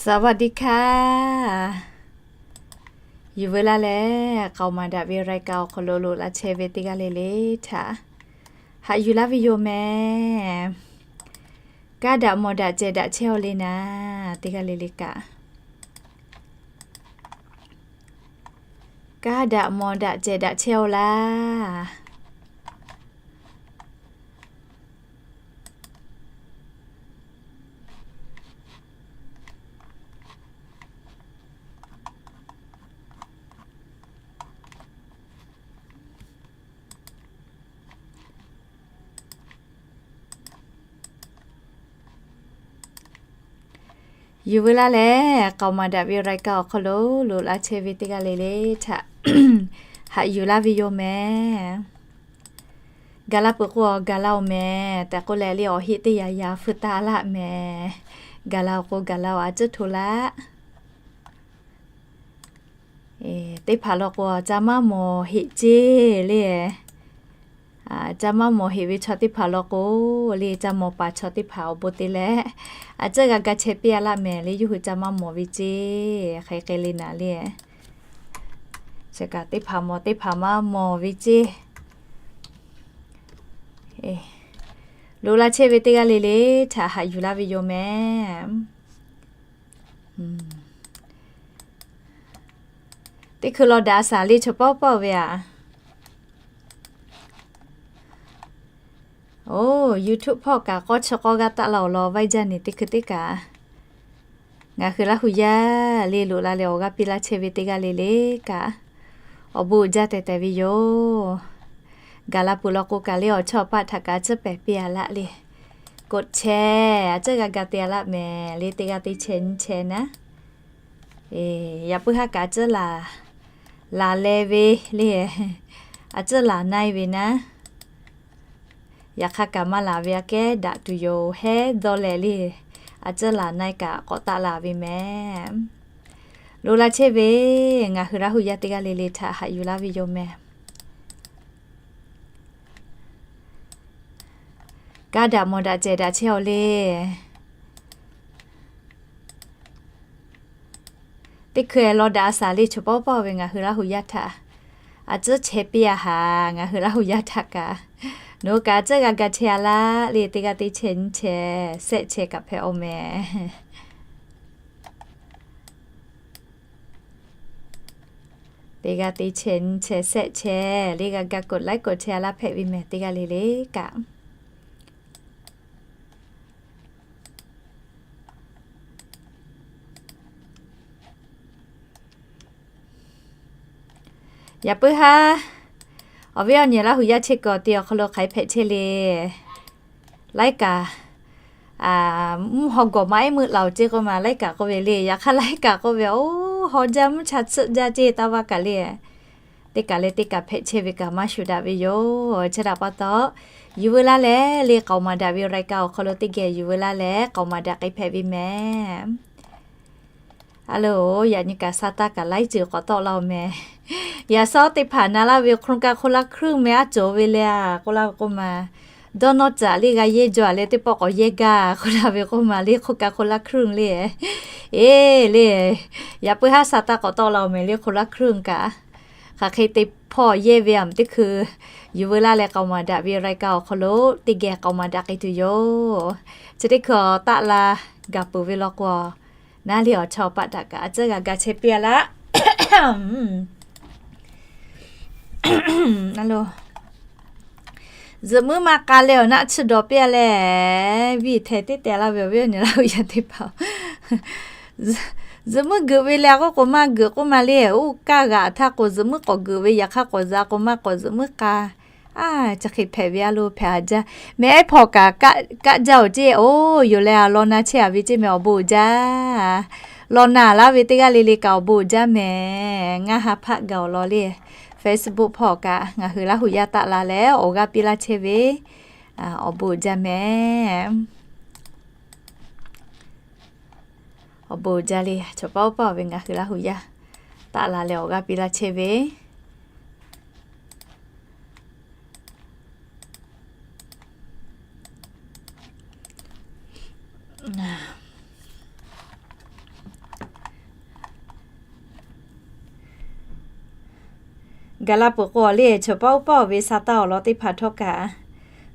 สวัสดีค่ะ Yuˬ veu laˇ leh, k'aoˍ maˍ daꞈ ve รายการ awˬ hk'aw lo loꞈ la chehˇ ve teˇ g'aˇ le le htaꞈ haꞈ yuˬ laˇ ve yoˬ mehˍ. Kaˇ daꞈ mawˬ daꞈ cehˬ daꞈ chehˇ-aw le naˍ, teˇ g'aˇ le le kaꞈ. Kaˇ daꞈ mawˬ daꞈ cehˬ daꞈ chehˇ-aw laˇ. Yuˬ veu laˇ leh, k'aoˍ maˍ daꞈ ve รายการ awˬ hk'aw lo loꞈ la chehˇ ve teˇ g'aˇ le le htaꞈ haꞈ yuˬ laˇ ve yoˬ mehˍ. Gaˬ la peuˬ k'o, gaˬ la-oˬ mehˍ tehꞈ k'oˆ leh le, awˬ heˆ teˇ yanˇ yanˇ feu taˍ laˇ mehˍ. Gaˬ la-oˬ k'o, gaˬ la-oˬ, a tcuhˉ hto laˇ. Teˇ hpaˍ law k'o, ca maˇ mawˬ heꞈ ceˇ le. Ca maˇ mawˬ heꞈ ve chaw teˇ hpaˍ law k'o le, ca mawˬ paˍ chaw teˇ hpaˍ awˬ bon te leh, a tcuhˉ g'a ga chehˇ piˇ-a laˇ mehˍ le, yawˇ hui ca maˇ mawˬ ve ceˇ, hk'e hk'e le naˍ le. Chi kaꞈ teˇ hpaˍ mawˬ teˇ hpaˍ maˇ mawˬ ve ceˇ. Loꞈ la chehˇ ve teˇ g'aˇ le le htaꞈ haꞈ yuˬ laˇ ve yoˬ mehˍ. Teˇ hkui law daꞈ a shaˍ le chaw pawˆ pawˆ ve aꞈ. Oˬ, YouTube hpawˇ kaꞈ k'awˇ chi k'awˇ g'aˇ taˆ la-oˬ law, vaiˇ jaˇ ne teˇ hkui teˇ kaꞈ. Ngaˬ hui Laˇ huˍ yaˇ le loꞈ la leh awˬ g'aˇ piˇ laˇ chehˇ ve teˇ g'aˇ le le kaꞈ, awˬ bon uiˍ jaˇ tehˬ tehˬ ve yoˬ. Gaˬ la peuˬ law k'o kaꞈ le, awˬ chawˇ awˬ paˆ htaꞈ kaꞈ a tcuhˉ pehˍ piˇ-a laˇ le. กดแชร์ a tcuhˉ g'a ga te-a laˇ mehˍ le, teˇ g'aˇ teˇ chehˇ nyiˇ chehˇ naˉ. Yaꞈ puiˉ haˉ kaꞈ a tcuhˉ laˬ, laˬ leh ve le, a tcuhˉ laˬ na-e ve naˉ. Yaꞈ hk'aˇ kaꞈ maˇ laˬ ve aꞈ kehˉ daꞈ tuˬ yoˬ hehˉ dawˇ leh le, a tcuhˉ laˬ na-e kaꞈ k'awꞈ taˆ la ve mehˍ. Loꞈ la chehˇ ve ngaˬ hui Laˇ huˍ yaˇ teˇ g'aˇ le le htaꞈ haꞈ yuˬ laˇ ve yoˬ mehˍ. Kaˇ daꞈ mawˬ daꞈ cehˬ daꞈ chehˇ-aw le. Teˇ hkui law daꞈ a shaˍ le chaw pawˆ pawˆ ve ngaˬ hui Laˇ huˍ yaˇ htaꞈ a tcuhˉ chehˇ piˇ-a haꞈ, ngaˬ hui Laˇ huˍ yaˇ htaꞈ kaꞈ. Nawˬ hui kaꞈ a tcuhˉ g'a ga chehˇ-a laˇ le, teˇ g'aˇ teˇ chehˇ nyiˇ chehˇ shehˆ chehˇ kaꞈ hpehꞈ-aw mehˍ. Teˇ g'aˇ teˇ chehˇ nyiˇ chehˇ shehˆ chehˇ le g'a ga กดไลค์ กดแชร์ laˇ hpehꞈ ve mehˍ, teˇ g'aˇ le le kaꞈ. Yaꞈ puiˉ haˉ, awˬ viˉ awˬ nyi Laˇ huˍ yaˇ chehˇ kuiˬ awˬ ti awˬ hk'aw lo hk'aˬ hk'e hpehꞈ chehˇ le. Laiˉ kaꞈ mvuhˇ haw gawˬ maˇ ehˉ meuˆ laˬ-oˬ ceˇ k'oˆ ma, laiˉ kaꞈ k'oˆ ve le. Yaꞈ hk'aˇ laiˉ kaꞈ k'oˆ ve, oˇ, haw jaˇ mvuhˇ cha tsuhˆ jaˇ ceˇ taˇ vaˇ kaꞈ le. Teˇ kaꞈ leh teˇ kaꞈ hpehꞈ chehˇ ve kaꞈ maˇ shuˍ daꞈ ve yoˬ. Chi htaꞈ pa taw, yuˬ veu laˇ leh le, k'aoˍ maˍ daꞈ ve รายการ awˬ hk'aw lo teˇ geh yuˬ veu laˇ leh k'aoˍ maˍ daꞈ k'ai hpehꞈ ve mehˍ. A loˬ, yaꞈ nyi kaꞈ sa taˇ kaꞈ laiˉ ceuˬ k'awꞈ tawˆ la-oˬ mehˍ. Yaꞈ shawˉ teˇ hpaˍ na laˇ ve โครงการคนละครึ่ง meh aˉ cawˬ ve le a k'oˆ laˇ ve k'oˆ ma, dawˇ nawˇ caꞈ le g'a yehˇ jaw-a leh teˇ pawˆ k'awꞈ yehˇ gaˇ k'oˆ laˇ ve k'oˆ ma le, โครงการคนละครึ่ง le. Eˬ le, yaꞈ puiˉ haˉ sa taˇ k'awꞈ tawˆ la-oˬ mehˍ le, คนละครึ่ง kaꞈ. Hk'aˬ hk'e te hpawˇ yehˇ ve aˬ teˇ hkui, yuˬ veu laˇ leh k'aoˍ maˍ daꞈ ve รายการ awˬ hk'aw lo teˇ geh k'aoˍ maˍ daꞈ k'ai tuˬ yoˬ. Chi teˇ hkui taˆ la gaˬ peuˬ ve law k'o, naˉ le awˬ chawˇ awˬ paˆ htaꞈ kaꞈ a tcuhˉ g'a ga chehˇ piˇ-a laˇ. Zuhꞈ muiˉ maˇ k'a leh awˬ naˆ tsuhˇ dawˬ piˇ-a leh, viˇ htehˍ teˇ teh laˇ ve awˬ viˉ awˬ nyi Laˇ huˍ yaˇ teˇ hpaˍ-oˬ, zuhꞈ muiˉ geuꞈ ve le a k'oˆ k'o maˇ geuꞈ k'oˆ ma le. Oˇ kaˇ g'aꞈ htaˇ k'o zuhꞈ muiˉ k'awꞈ geuꞈ ve, yaꞈ hk'aˇ k'awꞈ zuhꞈ a k'o maˇ k'awꞈ zuhꞈ muiˉ k'a. A, chi hk'e hpehꞈ ve a lo hpehꞈ a jaˇ. Meh ehˉ hpawˇ kaꞈ kaˆ jaˇ-oˬ ceˇ. Oˇ, yoˬ leh a law na chehˇ-a ve ceˇ meh, awˬ bon uiˍ jaˇ. Law na laˇ ve teˇ g'aˇ le le kaꞈ awˬ bon uiˍ jaˇ mehˍ. Ngaˇ ha hpaˆ gaˬ-oˬ law le. Facebook hpawˇ kaꞈ ngaˬ hui Laˇ huˍ yaˇ taˆ la leh awˬ g'aˇ piˇ laˇ chehˇ ve, awˬ bon uiˍ jaˇ mehˍ. Awˬ bon uiˍ jaˇ le, chaw paˆ oˇ paˆ ve ngaˬ hui Laˇ huˍ yaˇ taˆ la leh awˬ g'aˇ piˇ laˇ chehˇ ve. Gaˬ la peuˬ k'o le, chaw paˉ uˉ paˇ-oˬ ve sa taˇ awˬ lawn teˇ hpaˍ htawˇ kaꞈ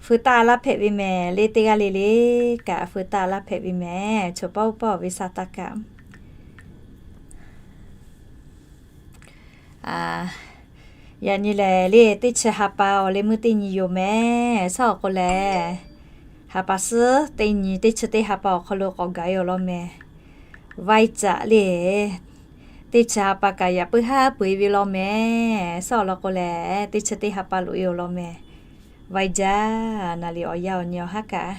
feu taˇ laˇ hpehꞈ ve mehˍ le. Teˇ g'aˇ le le kaꞈ feu taˇ laˇ hpehꞈ ve mehˍ, chaw paˉ uˉ paˇ-oˬ ve sa taˇ kaꞈ. Yaꞈ nyi lehˬ le, teˇ chi ha pa awˬ leh meuˇ teˇ nyi yoˬ mehˍ. Shaˉ awˬ k'o lehˬ, ha pa suhˉ teˇ nyi, teˇ chi teˇ ha pa awˬ hk'aw lo k'awꞈ gaˬ-e awˬ lawn mehˍ. Vaiˇ caꞈ le, teˇ chi ha pa kaꞈ yaꞈ puiˉ haˉ peu-e ve lawn mehˍ. Shaˉ awˬ lawn k'o lehˬ, teˇ chi teˇ ha pa loꞈ-e awˬ lawn mehˍ. Vaiˇ jaˇ naˍ liˍ awˬ yanˇ awˬ nyi awˬ haˉ kaꞈ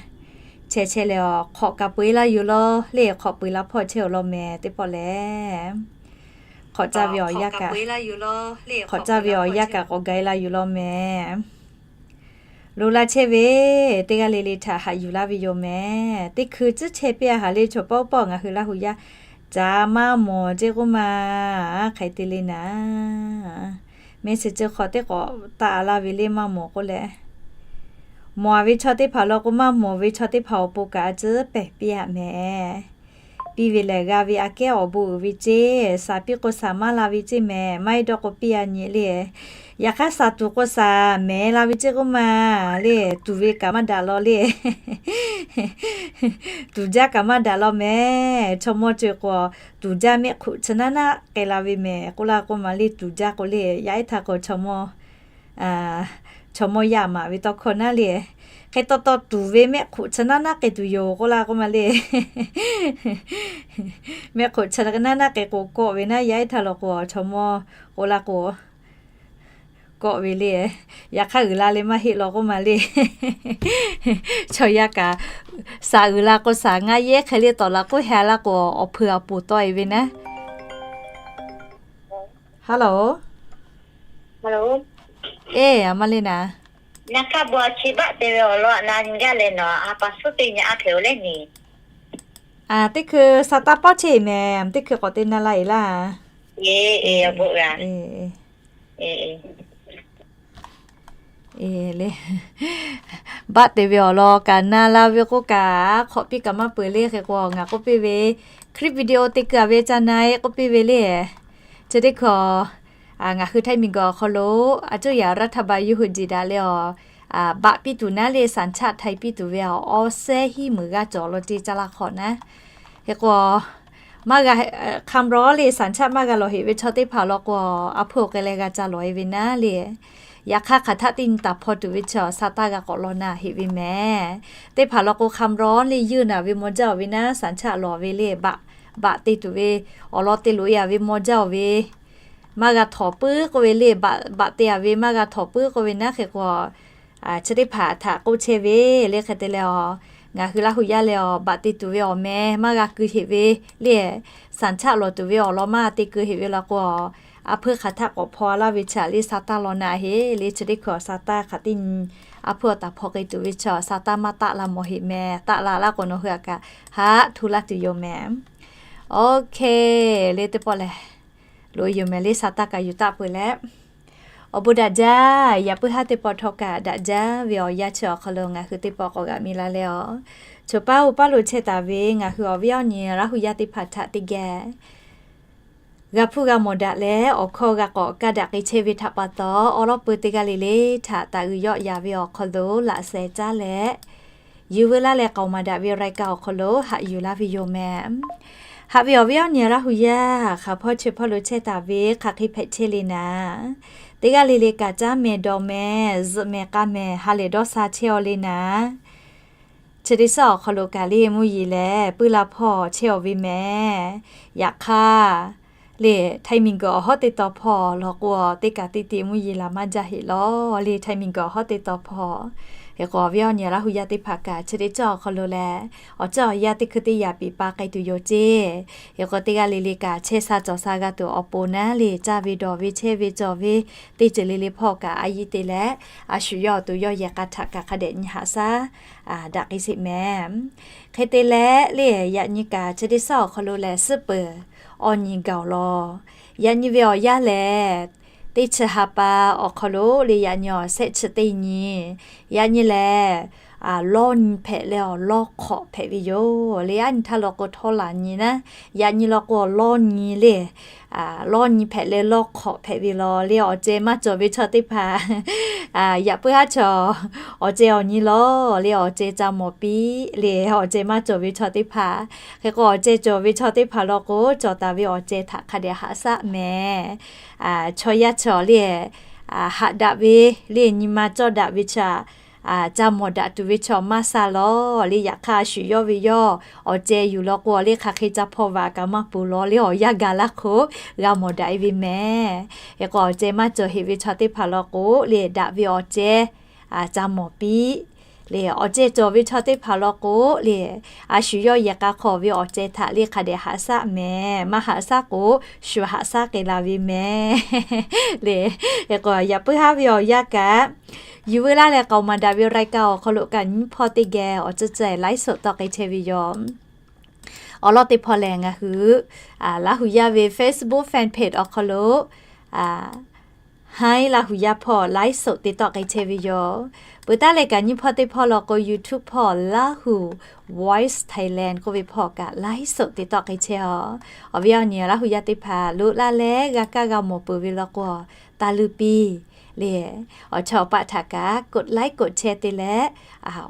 chehˇ chehˇ leh awˬ hk'awꞈ kaꞈ peu-e laˇ yoˬ law le. Hk'awꞈ peu-e la hpawˇ chehˇ awˬ lawn mehˍ. Teˇ pawˆ lehˬ, hk'awꞈ caˇ ve awˬ yanˇ kaꞈ, hk'awꞈ caˇ ve awˬ yanˇ kaꞈ k'awꞈ gaˬ-e la yoˬ law mehˍ. Loꞈ la chehˇ ve teˇ g'aˇ le le htaꞈ haꞈ yuˬ laˇ ve yoˬ mehˍ. Teˇ hkui tcuhˉ chehˇ piˇ-a haˍ le, chaw paˉ uˉ paˇ ngaˬ hui Laˇ huˍ yaˇ caˍ maˇ mawˬ ceˇ k'oˆ ma, hk'aˬ hk'e te le naˍ. Mehˆ shiˍ ceuˬ hk'awꞈ teˇ k'awꞈ taˆ laˇ ve le maˇ mawˬ k'oˆ leh, mawˬ-a ve chaw teˇ hpaˍ law k'o, maˇ mawˬ ve chaw teˇ hpaˍ awˬ pon kaꞈ a ciˉ pehˬ piˇ-a mehˍ. Piˇ ve lehˬ, g'a ve aꞈ kehˉ awˬ bon uiˍ ve ceˇ, shaˍ piˇ k'o shaˍ maˇ la ve ceˇ mehˍ. Maˇ heˆ dawˇ k'o piˇ-a nyi le. Yaꞈ hk'aˇ shaˍ tuˬ k'o shaˍ mehˍ la ve ceˇ k'oˆ ma le. Tuˍ ve kaꞈ maˇ daꞈ law le. Tuˍ jaˇ kaꞈ maˇ daꞈ law mehˍ. Chaw mawˇ ceuˬ k'o, tuˍ jaˇ mehˆ hk'oꞈ chi naˉ naˉ k'ai la ve mehˍ k'oˆ laˇ k'oˆ ma le. Tuˍ jaˇ k'o le, yaˇ ehˉ htaˇ k'o chaw mawˇ, chaw mawˇ yaˇ maˍ ve tawˇ hkawˇ naˉ le. Hk'e taw taw tuˍ ve mehˆ hk'oꞈ chi naˉ naˉ k'ai tuˬ yoˬ k'oˆ laˇ k'oˆ ma le. Mehˆ hk'oꞈ chi naˉ naˉ k'ai k'o kawˆ ve naˉ, yaˇ ehˉ htaˇ law k'o chaw mawˇ k'oˆ laˇ k'o kawˆ ve le. Yaꞈ hk'aˇ uiˍ la leh maˇ heˆ law k'oˆ ma le. Chaw yaˇ kaꞈ shaˍ uiˍ la k'o shaˍ ngaˆ yehˉ hk'e le tawˍ laꞈ k'oˆ ha laˇ k'o awˬ hpui awˬ poˬ tawˆ-e ve naˉ. Hello. Eˬ, a ma le naˍ. Teˇ hkui sa taˇ pawˆ chehˇ-eˬ mehˍ. Teˇ hkui k'awꞈ te na la-eˬ laˇ. Eˬ, le. Baˆ te ve awˬ lawn kaꞈ na la ve k'oˆ kaꞈ, hk'awꞈ piˇ kaꞈ maˇ peuˬ le. Hk'e k'o ngaˬ k'oˆ piˇ ve clip video te keu-a ve ca na-e k'oˆ piˇ ve le. Chi teˇ hkui ngaˬ hui Htaiˇ miˬ guiˬ awˬ hk'aw lo a cuˇ yaꞈ รัฐบาล yawˇ hui jiˬ daꞈ leh awˬ, baˆ piˇ tuˬ naˉ le, สัญชาติไทย piˇ tuˬ ve awˬ awˬ sehˉ hiˉ meunˍ g'aˇ cawˬ law ce caˇ laˇ hk'awꞈ naˉ. Hk'e k'o maˇ g'a hk'aˇ mrawˉ le, สัญชาติ maˇ g'a lawˬ heꞈ ve chaw teˇ hpaˍ law k'o, a hpeuˇ awˬ k'ai leh g'a ca lawˬ-e ve naˉ le. Yaꞈ hk'aˇ hk'aˬ htaˆ teˇ nyi taˍ hpaw tuˬ ve chi awˬ sa taˇ g'a k'awꞈ law na heꞈ ve mehˍ. Teˇ hpaˍ law k'o hk'aˇ mrawˉ le, yeuˇ naˬ ve maw jaˇ-oˬ ve naˉ, สัญชาติ lawˬ ve le, baˆ, baˆ te tuˬ ve awˬ lawn te loꞈ-e-a ve maw jaˇ-oˬ ve, maˇ g'a htawnˍ puiˉ k'oˆ ve le, baˆ, baˆ te-a ve maˇ g'a htawnˍ puiˉ k'oˆ ve naˉ. Hk'e k'o chi teˇ hpaˍ htaꞈ k'oˆ chehˇ ve le. Hk'e te leh awˬ, ngaˬ hui Laˇ huˍ yaˇ leh awˬ baˆ te tuˬ ve awˬ meh maˇ g'a keu heꞈ ve le, สัญชาติ lawˬ tuˬ ve awˬ lawn maˇ te keu heꞈ ve law k'o, a hpeuˇ hk'aˬ htaˆ k'awꞈ hpaw laˇ ve chi le sa taˇ law na heꞈ le. Chi teˇ hkui awˬ sa taˇ hk'aˬ teˇ nyi a hpeuˇ awˬ taˍ hpaw k'ai tuˬ ve chi awˬ sa taˇ maˇ taˆ la mawˬ heꞈ mehˍ. Taˆ la laˇ k'o nawˬ hui aꞈ kaꞈ haꞈ htu laˇ tuˬ yoˬ mehˍ. Okay, le teˇ pawˆ lehˬ, loꞈ-e yoˬ mehˍ le, sa taˇ kaꞈ yuˬ taˆ peuˬ leh. Awˬ bon daꞈ jaˇ. Yaꞈ puiˉ haˉ teˇ pawˆ htawˇ kaꞈ daꞈ jaˇ ve awˬ yanˇ chi awˬ hk'aw lo ngaˬ hui teˇ pawˆ k'awꞈ g'aꞈ mi la leh awˬ, chaw paˉ uˉ paˇ lo chehˇ taˍ ve ngaˬ hui awˬ viˉ awˬ nyi Laˇ huˍ yaˇ teˇ hpaˍ htaꞈ teˇ geh g'a hpuˇ g'a mawˬ daꞈ leh awˬ hkawˇ g'a k'awꞈ kaˇ daꞈ k'ai chehˇ ve htaꞈ pa taw, awˬ lawn peu teˇ g'aˇ le le htaꞈ taˍ uiˍ yawˆ yaˍ ve awˬ hk'aw lo laꞈ sheh caˉ leh, yuˬ veu laˇ leh k'aoˍ maˍ daꞈ ve รายการ awˬ hk'aw lo haꞈ yuˬ laˇ ve yoˬ mehˍ. Haꞈ ve awˬ viˉ awˬ nyi Laˇ huˍ yaˇ hk'aˬ hpawˇ chi hpawˇ lo chehˇ taˍ ve hk'aˬ hk'e hpehꞈ chehˇ le naˍ, teˇ g'aˇ le le kaꞈ caˉ mehˍ dawˬ mehˍ zuhꞈ mehˍ k'a mehˍ ha lehˬ dawˇ sha chehˇ-aw le naˍ. Chi teˇ shaˉ awˬ hk'aw lo kaꞈ le mvuhˇ yeˬ lehˬ puiˉ la hpawˇ chehˇ-aw ve mehˍ. Yaꞈ hk'aˇ le, Htaiˇ miˬ guiˬ awˬ hawˉ teˇ taw hpawˇ law k'o, teˇ kaꞈ teˇ te mvuhˇ yeˬ laˬ maˇ jaˇ heꞈ law le. Htaiˇ miˬ guiˬ awˬ hawˉ teˇ taw hpawˇ, hk'e k'o awˬ viˉ awˬ nyi Laˇ huˍ yaˇ teˇ hpaˍ kaꞈ chi teˇ caˇ awˬ hk'aw lo lehˬ, awˬ ceuˬ awˬ yanˇ teˇ hkui teˇ yaꞈ piˍ pa k'ai tuˬ yoˬ ceˇ. Hk'e k'o teˇ g'aˇ le le kaꞈ chehˇ sha cawˬ sha g'a tuˬ awˬ pon naˉ le, caˇ ve dawˬ ve chehˇ ve cawˬ ve teˇ ceuˬ le le hpawˇ kaꞈ a yiˇ te leh, a shu yawˇ awˬ to yawˇ yehˬ k'a htaꞈ kaꞈ hk'a dehꞈ nyi haꞈ shaˉ daꞈ k'ai sheˍ mehˍ. Hk'e te leh le, yaꞈ nyi kaꞈ chi teˇ shaˉ awˬ hk'aw lo lehˬ suhˉ peuˬ awˬ nyi gaˬ-oˬ law. Yaꞈ nyi ve awˬ yanˇ lehˬ, teˇ chi ha pa awˬ hk'aw lo le, yaꞈ nyi awˬ shehˆ chi teˇ nyi, yaꞈ nyi lehˬ lawˇ nyi hpehꞈ leh awˬ lawˇ hk'awꞈ hpehꞈ ve yoˬ le. Aˉ nyi htaˇ law k'o, htawˇ laˬ nyi naˉ, yaꞈ nyi law k'o, lawˇ nyi le, lawˇ nyi hpehꞈ leh lawˇ hk'awꞈ hpehꞈ ve law le. Awˬ ceh maˇ cawˬ ve chaw teˇ hpaˍ, yaꞈ puiˉ haˉ chaw awˬ ceh awˬ nyi law le, awˬ ceh ca mawˬ piˇ le. Awˬ ceh maˇ cawˬ ve chaw teˇ hpaˍ, hk'e k'o, awˬ ceh cawˬ ve chaw teˇ hpaˍ law k'o, cawˬ taˍ ve awˬ ceh htaꞈ hk'a dehꞈ haꞈ shaˆ mehˍ. Chaw yaˇ chaw le, haꞈ daꞈ ve le, nyi ma cawˇ daꞈ ve chaw, ca mawˬ daꞈ tuˬ ve chaw maˇ sha law le. Yaꞈ hk'aˇ, a shu yawˇ ve yawˇ awˬ ceh yuˬ law k'o, awˬ le hk'aˬ hk'e ca hpaw vaꞈ kaꞈ maˇ peuˬ law le. Awˬ yanˇ gaˬ laˇ hk'oˆ g'a mawˬ daꞈ e ve mehˍ. Hk'e k'o, awˬ ceh maˇ cawˬ heꞈ ve chaw teˇ hpaˍ law k'o le, daꞈ ve awˬ ceh ca mawˬ piˇ le. Awˬ ceh cawˬ ve chaw teˇ hpaˍ law k'o le, a shu yawˇ yehˬ k'a hk'aw ve awˬ ceh htaꞈ le hk'a dehꞈ haꞈ shaˆ mehˍ. Maˇ haꞈ shaˆ k'o, shu haꞈ shaˆ k'ai la ve mehˍ le. Hk'e k'o, yaꞈ puiˉ haˉ ve awˬ yanˇ kaꞈ, yuˬ veu laˇ leh k'aoˍ maˍ daꞈ ve รายการ awˬ hk'aw lo kaꞈ nyiˇ hpawˇ teˇ geh awˬ ceuˬ ceuˬ laiˉ soꞈ tawˆ k'ai chehˇ ve yoˬ. Awˬ lawn teˇ hpawˇ lehˬ, ngaˬ hui Laˇ hu yaˇ ve Facebook fan page awˬ hk'aw lo Haiˉ Laˇ hu yaˇ hpawˇ laiˉ soꞈ te tawˆ k'ai chehˇ ve yoˬ. Peuˬ taˉ leh kaꞈ, nyiˇ hpawˇ teˇ hpawˇ law k'o, YouTube hpawˇ Laˇ hu Voice Thailand k'oˆ ve hpawˇ kaꞈ laiˉ soꞈ te tawˆ k'ai chehˇ a. Awˬ viˉ awˬ nyi Laˇ hu yaˇ teˇ hpaˍ loꞈ laˇ leh g'a kaˇ g'a mawˬ peuˬ ve law k'o, taˇ luˇ piˇ le. Awˬ chawˇ awˬ paˆ htaꞈ kaꞈ กดไลค์ กดแชร์ te leh,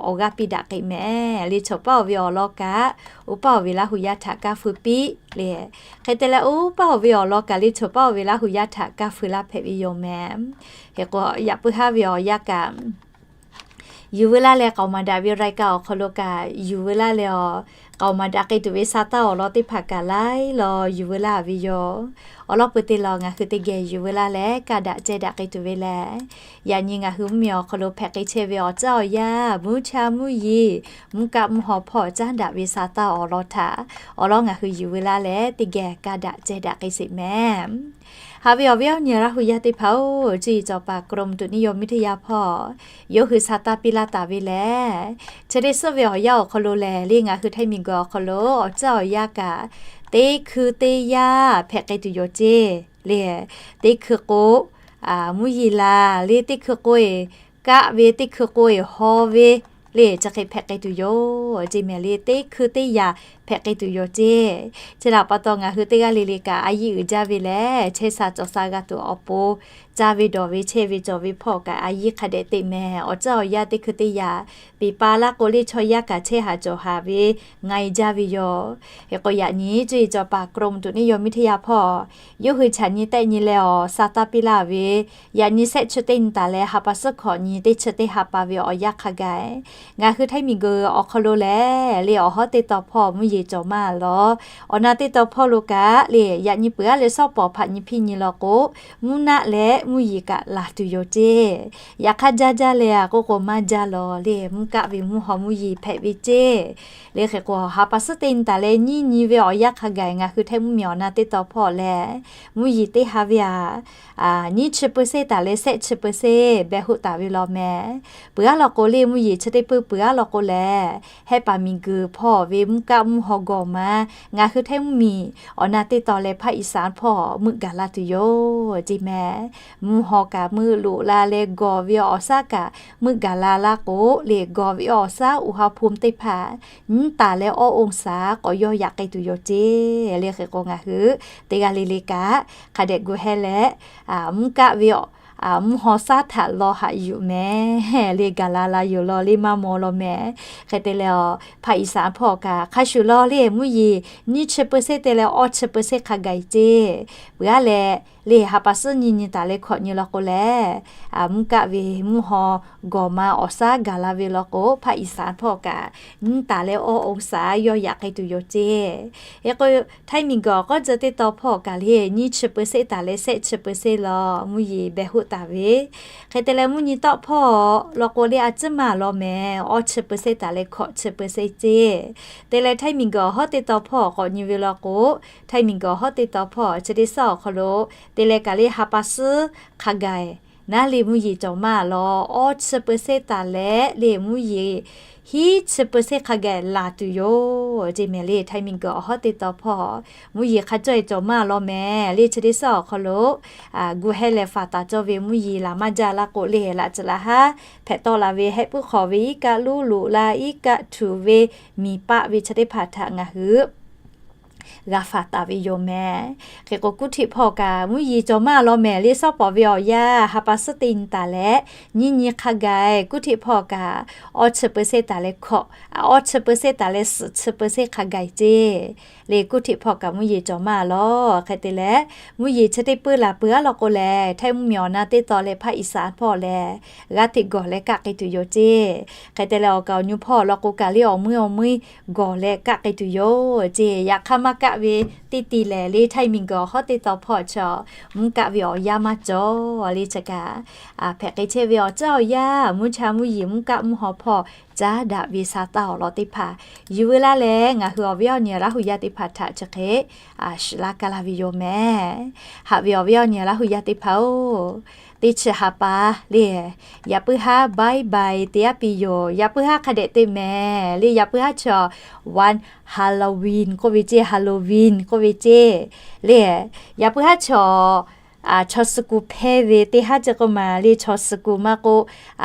awˬ g'aˇ piˇ daꞈ k'ai mehˍ le. Choˬ paˇ oˬ ve awˬ lawn kaꞈ, oˇ paˇ oˬ ve Laˇ hu yaˇ htaꞈ kaˇ feu piˇ le. Hk'e te leh, oˇ paˇ oˬ ve awˬ lawn kaꞈ le, choˬ paˇ oˬ ve Laˇ hu yaˇ htaꞈ kaˇ feu laˇ hpehꞈ ve yoˬ mehˍ. Hk'e k'o, yaꞈ puiˉ haˉ ve awˬ yanˇ kaꞈ, yuˬ veu laˇ leh k'aoˍ maˍ daꞈ ve รายการ awˬ hk'aw lo kaꞈ yuˬ veu laˇ leh, k'aoˍ maˍ daꞈ k'ai tuˬ ve sa taˇ awˬ lawn teˇ hpaˍ kaꞈ laiˉ law yuˬ veu laˇ ve yoˬ. Awˬ lawn peuˬ te law, ngaˬ hui teˇ geh yuˬ veu laˇ leh kaˇ daꞈ ceh daꞈ k'ai tuˬ ve lehˬ, yaꞈ nyi ngaˬ hui mvuhˇmiˬ awˬ hk'aw lo hpehꞈ k'ai chehˇ ve awˬ caˇ awˬ yaˇ, mvuhˇ cha mvuhˇ yeˬ, mvuhˇ kaˆ mvuhˇ haw hpawˇ caˉ daꞈ ve sa taˇ awˬ lawn htaꞈ, awˬ lawn ngaˬ hui yuˬ veu laˇ leh teˇ geh kaˇ daꞈ ceh daꞈ k'ai sheˍ mehˍ. Haꞈ ve awˬ viˉ awˬ nyi Laˇ hu yaˇ teˇ hpaˍ-oˬ, cuˇ yiˍ cawˬ paˍ กรมอุตุนิยมวิทยา hpawˇ yawˇ hui sa taˇ piˇ laˇ taˍ ve lehˬ, chi teˇ suhˉ ve awˬ yanˇ awˬ hk'aw lo lehˬ le, ngaˬ hui Htaiˇ miˬguiˬ awˬ hk'aw lo awˬ caˇ awˬ yaˇ kaꞈ teˇ hkui teˇ yanˇ hpehꞈ k'ai tuˬ yoˬ ceˇ le. Teˇ hkui k'o, mvuhˇ yeˬ laˬ le, teˇ hkui k'o-e kaˆ ve, teˇ hkui k'o-e haw ve le, chi hk'e hpehꞈ k'ai tuˬ yoˬ ceˇ mehˍ le. Teˇ hkui teˇ yanˇ hpehꞈ k'ai tuˬ yoˬ ceˇ. Chi htaꞈ pa taw ngaˬ hui teˇ g'aˇ le le kaꞈ a yiˇ uiˍ jaˇ ve lehˬ, chehˇ sha cawˬ sha g'a tuˬ awˬ pon caˇ ve dawˬ ve chehˇ ve cawˬ ve hpawˇ kaꞈ a yiˇ hk'a dehꞈ teꞈ mehˍ. Awˬ caˇ awˬ yaˇ teˇ hkui teˇ yanˇ piˍ pa laˇ k'o le, chaw yaˇ kaꞈ chehˇ haˍ cawˬ haˍ ve nga e jaˇ ve yoˬ. Hk'e k'o, yaꞈ nyi cuˇ yiˍ cawˬ paˍ กรมอุตุนิยมวิทยา hpawˇ yawˇ hui chaꞈ nyi tehˆ nyi leh awˬ sa taˇ piˇ laˇ ve, yaꞈ nyi shehˆ chi teˇ nyi taˍ leh ha pa suhˉ hkawꞈ nyi teˇ chi teˇ ha pa ve awˬ yanˇ hk'a gaˬ, ngaˬ hui Htaiˇ miˬguiˬ awˬ hk'aw lo lehˬ le, awˬ hawˉ teˇ tawn hpawˇ mvuhˇ yeˬ cawˬ maˇ lawˬ. Awˬ na teˇ tawn hpawˇ lo kaꞈ le, yaꞈ nyi peuˬ aˉ leh shawˉ pawˍ hpaꞈ nyi hpiˇ nyi law k'o, mvuhˇ naˆ leh mvuhˇ yeˬ kaꞈ laˬ tuˬ yoˬ ceˇ. Yaꞈ hk'aˇ, jaˇ jaˇ leh a k'oˆ k'o, maˇ jaˇ lawˬ le, mvuhˇ kaˆ ve mvuhˇ haw mvuhˇ yeˬ hpehꞈ ve ceˇ. Le hk'e k'o, ha pa suhˉ teˇ nyi taˍ leh nyiˇ nyi ve awˬ yanˇ hk'a gaˬ ngaˬ hui Htaiˇ mvuhˇmiˬ awˬ na teˇ tawn hpawˇ lehˬ, mvuhˇ yeˬ teˇ ha ve a, nyiˇ chi เปอร์เซ็นต์ taˍ leh shehˆ chi เปอร์เซ็นต์ behˬ hoˆ taˍ ve law mehˍ. Peuˬ aˉ law k'o le, mvuhˇ yeˬ chi teˇ peuˇ peuˬ aˉ law k'o lehˬ, hehˆ paˍ miˬguiˬ hpawˇ ve mvuhˇ kaˆ mvuhˇ haw gawˬ ma, ngaˬ hui Htaiˇ mvuhˇmiˬ awˬ na teˇ tawn leh ภาคอีสาน hpawˇ meuˆ gaˬ la tuˬ yoˬ ceˇ mehˍ. Mvuhˇ haw kaꞈ meuˆ loꞈ la leh gawˬ ve awˬ shaˉ kaꞈ meuˆ gaˬ la laˇ k'o le, gawˬ ve awˬ shaˉ อุณหภูมิ teˇ hpaˍ nyiˉ taˍ leh awˇ องศา k'awꞈ yawˇ yaꞈ k'ai tuˬ yoˬ ceˇ. Le hk'e k'o, ngaˬ hui teˇ g'aˇ le le kaꞈ hk'a dehꞈ gu heh leh, mvuhˇ kaˆ ve mvuhˇ haw shaˉ htaꞈ law haꞈ yuˬ mehˍ le, gaˬ la la yoˬ law le, maˇ maw law mehˍ. Hk'e te leh a, ภาคอีสาน hpawˇ kaꞈ hk'a shuˍ law le, mvuhˇ yeˬ nyiˇ chi เปอร์เซ็นต์ te leh awˇ chi เปอร์เซ็นต์ hk'a gaˬ ceˇ. Peuˬ aˉ leh le, ha pa suhˉ nyi nyi taˍ leh hkawꞈ nyi law k'o lehˬ, mvuhˇ kaˆ ve mvuhˇ haw gawˬ ma awˬ shaˉ gaˬ la ve law k'o, ภาคอีสาน hpawˇ kaꞈ nyiˉ taˍ leh awˇ องศา yawˇ yaꞈ k'ai tuˬ yoˬ ceˇ. Hk'e k'o, Htaiˇ miˬguiˬ awˬ k'awˉ tcuh teˇ tawn hpawˇ kaꞈ le, nyiˇ chi เปอร์เซ็นต์ taˍ leh shehˆ chi เปอร์เซ็นต์ law mvuhˇ yeˬ behˬ hoˆ taˍ ve. Hk'e te leh, mvuhˇ nyi tawˆ hpawˇ law k'o le, a tcuhˉ maˬ law mehˍ, awˇ chi เปอร์เซ็นต์ taˍ leh hkawꞈ chi เปอร์เซ็นต์ ceˇ. Te leh, Htaiˇ miˬguiˬ awˬ hawˉ teˇ tawn hpawˇ k'awꞈ nyi ve law k'o, Htaiˇ miˬguiˬ awˬ hawˉ teˇ tawn hpawˇ chi teˇ suhˉ awˬ hk'aw lo te leh kaꞈ le, ha pa suhˉ hk'a gaˬ Naˉ le mvuhˇ yeˬ cawˬ maˇ law, awˇ chi เปอร์เซ็นต์ taˍ leh le mvuhˇ yeˬ hiˉ chi เปอร์เซ็นต์ hk'a gaˬ laˬ tuˬ yoˬ ceˇ mehˍ le. Htaiˇ miˬguiˬ awˬ hawˉ teˇ taw hpawˇ mvuhˇ yeˬ hk'a cawˇ e cawˬ maˇ law mehˍ le. Chi teˇ suhˉ awˬ hk'aw lo gu heh leh faˍ taˍ cawˇ ve mvuhˇ yeˬ laˬ maˇ jaˇ laˇ k'o le, laꞈ tcuhꞈ laˬ haˉ hpehꞈ tawˆ la ve hehˆ puiˉ hk'awꞈ ve iˉ kaˆ luˉ loꞈ la iˉ kaˆ htuꞈ ve miˬ paˆ ve chi teˇ hpaˍ htaꞈ ngaˬ hui g'a faˍ taˍ ve yoˬ mehˍ. Hk'e k'o, kuˇ htiꞈ hpawˇ kaꞈ mvuhˇ yeˬ cawˬ maˇ law mehˍ le. Suhˉ pawˍ ve awˬ yanˇ ha pa suhˉ teˇ nyi taˍ leh nyiˇ nyi hk'a gaˬ, kuˇ htiꞈ hpawˇ kaꞈ awˇ chi เปอร์เซ็นต์ taˍ leh hkawꞈ, awˇ chi เปอร์เซ็นต์ taˍ leh suhˍ chi เปอร์เซ็นต์ hk'a gaˬ ceˇ le. Kuˇ htiꞈ hpawˇ kaꞈ mvuhˇ yeˬ cawˬ maˇ law. Hk'e te leh, mvuhˇ yeˬ chi teˇ puiˉ laˬ peuˬ aˉ law k'o lehˬ, Htaiˇ mvuhˇmiˬ awˬ na teˇ taw leh hpaˇ Iˉsaˍ hpawˇ lehˬ g'aˇ hteꞈ gawˬ leh kaˆ k'ai tuˬ yoˬ ceˇ. Hk'e te leh, awˬ kaˍ awˬ nyu hpawˇ law k'o kaꞈ le awˬ meuˇ awˬ meuˇ gawˬ leh kaˆ k'ai tuˬ yoˬ ceˇ. Yaꞈ hk'aˇ maˇ kaˆ ve teˇ ti lehˬ le, Htaiˇ miˬguiˬ awˬ hawˉ teˇ taw hpawˇ chaw mvuhˇ kaˆ ve awˬ yanˇ maˇ cawˬ le. Chi kaꞈ hpehꞈ k'ai chehˇ ve awˬ caˉ awˬ yanˇ, mvuhˇ cha mvuhˇ yeˬ mvuhˇ kaˆ mvuhˇ haw hpawˇ caˉ daꞈ ve sa taˇ awˬ lawn teˇ hpaˍ yuˬ veu laˇ leh, ngaˬ hui awˬ viˉ awˬ nyi Laˇ huˍ yaˇ teˇ hpaˍ htaꞈ chi hk'e shiˍ laˇ kaˇ laˇ ve yoˬ mehˍ. Haꞈ ve awˬ viˉ awˬ nyi Laˇ huˍ yaˇ teˇ hpaˍ-oˬ, teˇ chi ha pa le, yaꞈ puiˉ haˉ bye bye te aˉ piˇ yoˬ. Yaꞈ puiˉ haˉ hk'a dehꞈ te mehˍ le. Yaꞈ puiˉ haˉ chaw one Halloween k'oˆ ve ceˇ, Halloween k'oˆ ve ceˇ le. Yaꞈ puiˉ haˉ chaw chaw suh kuˬ hpehˇ ve teˇ haˉ ceˇ k'oˆ ma le, chaw suh kuˬ maˇ k'oˆ,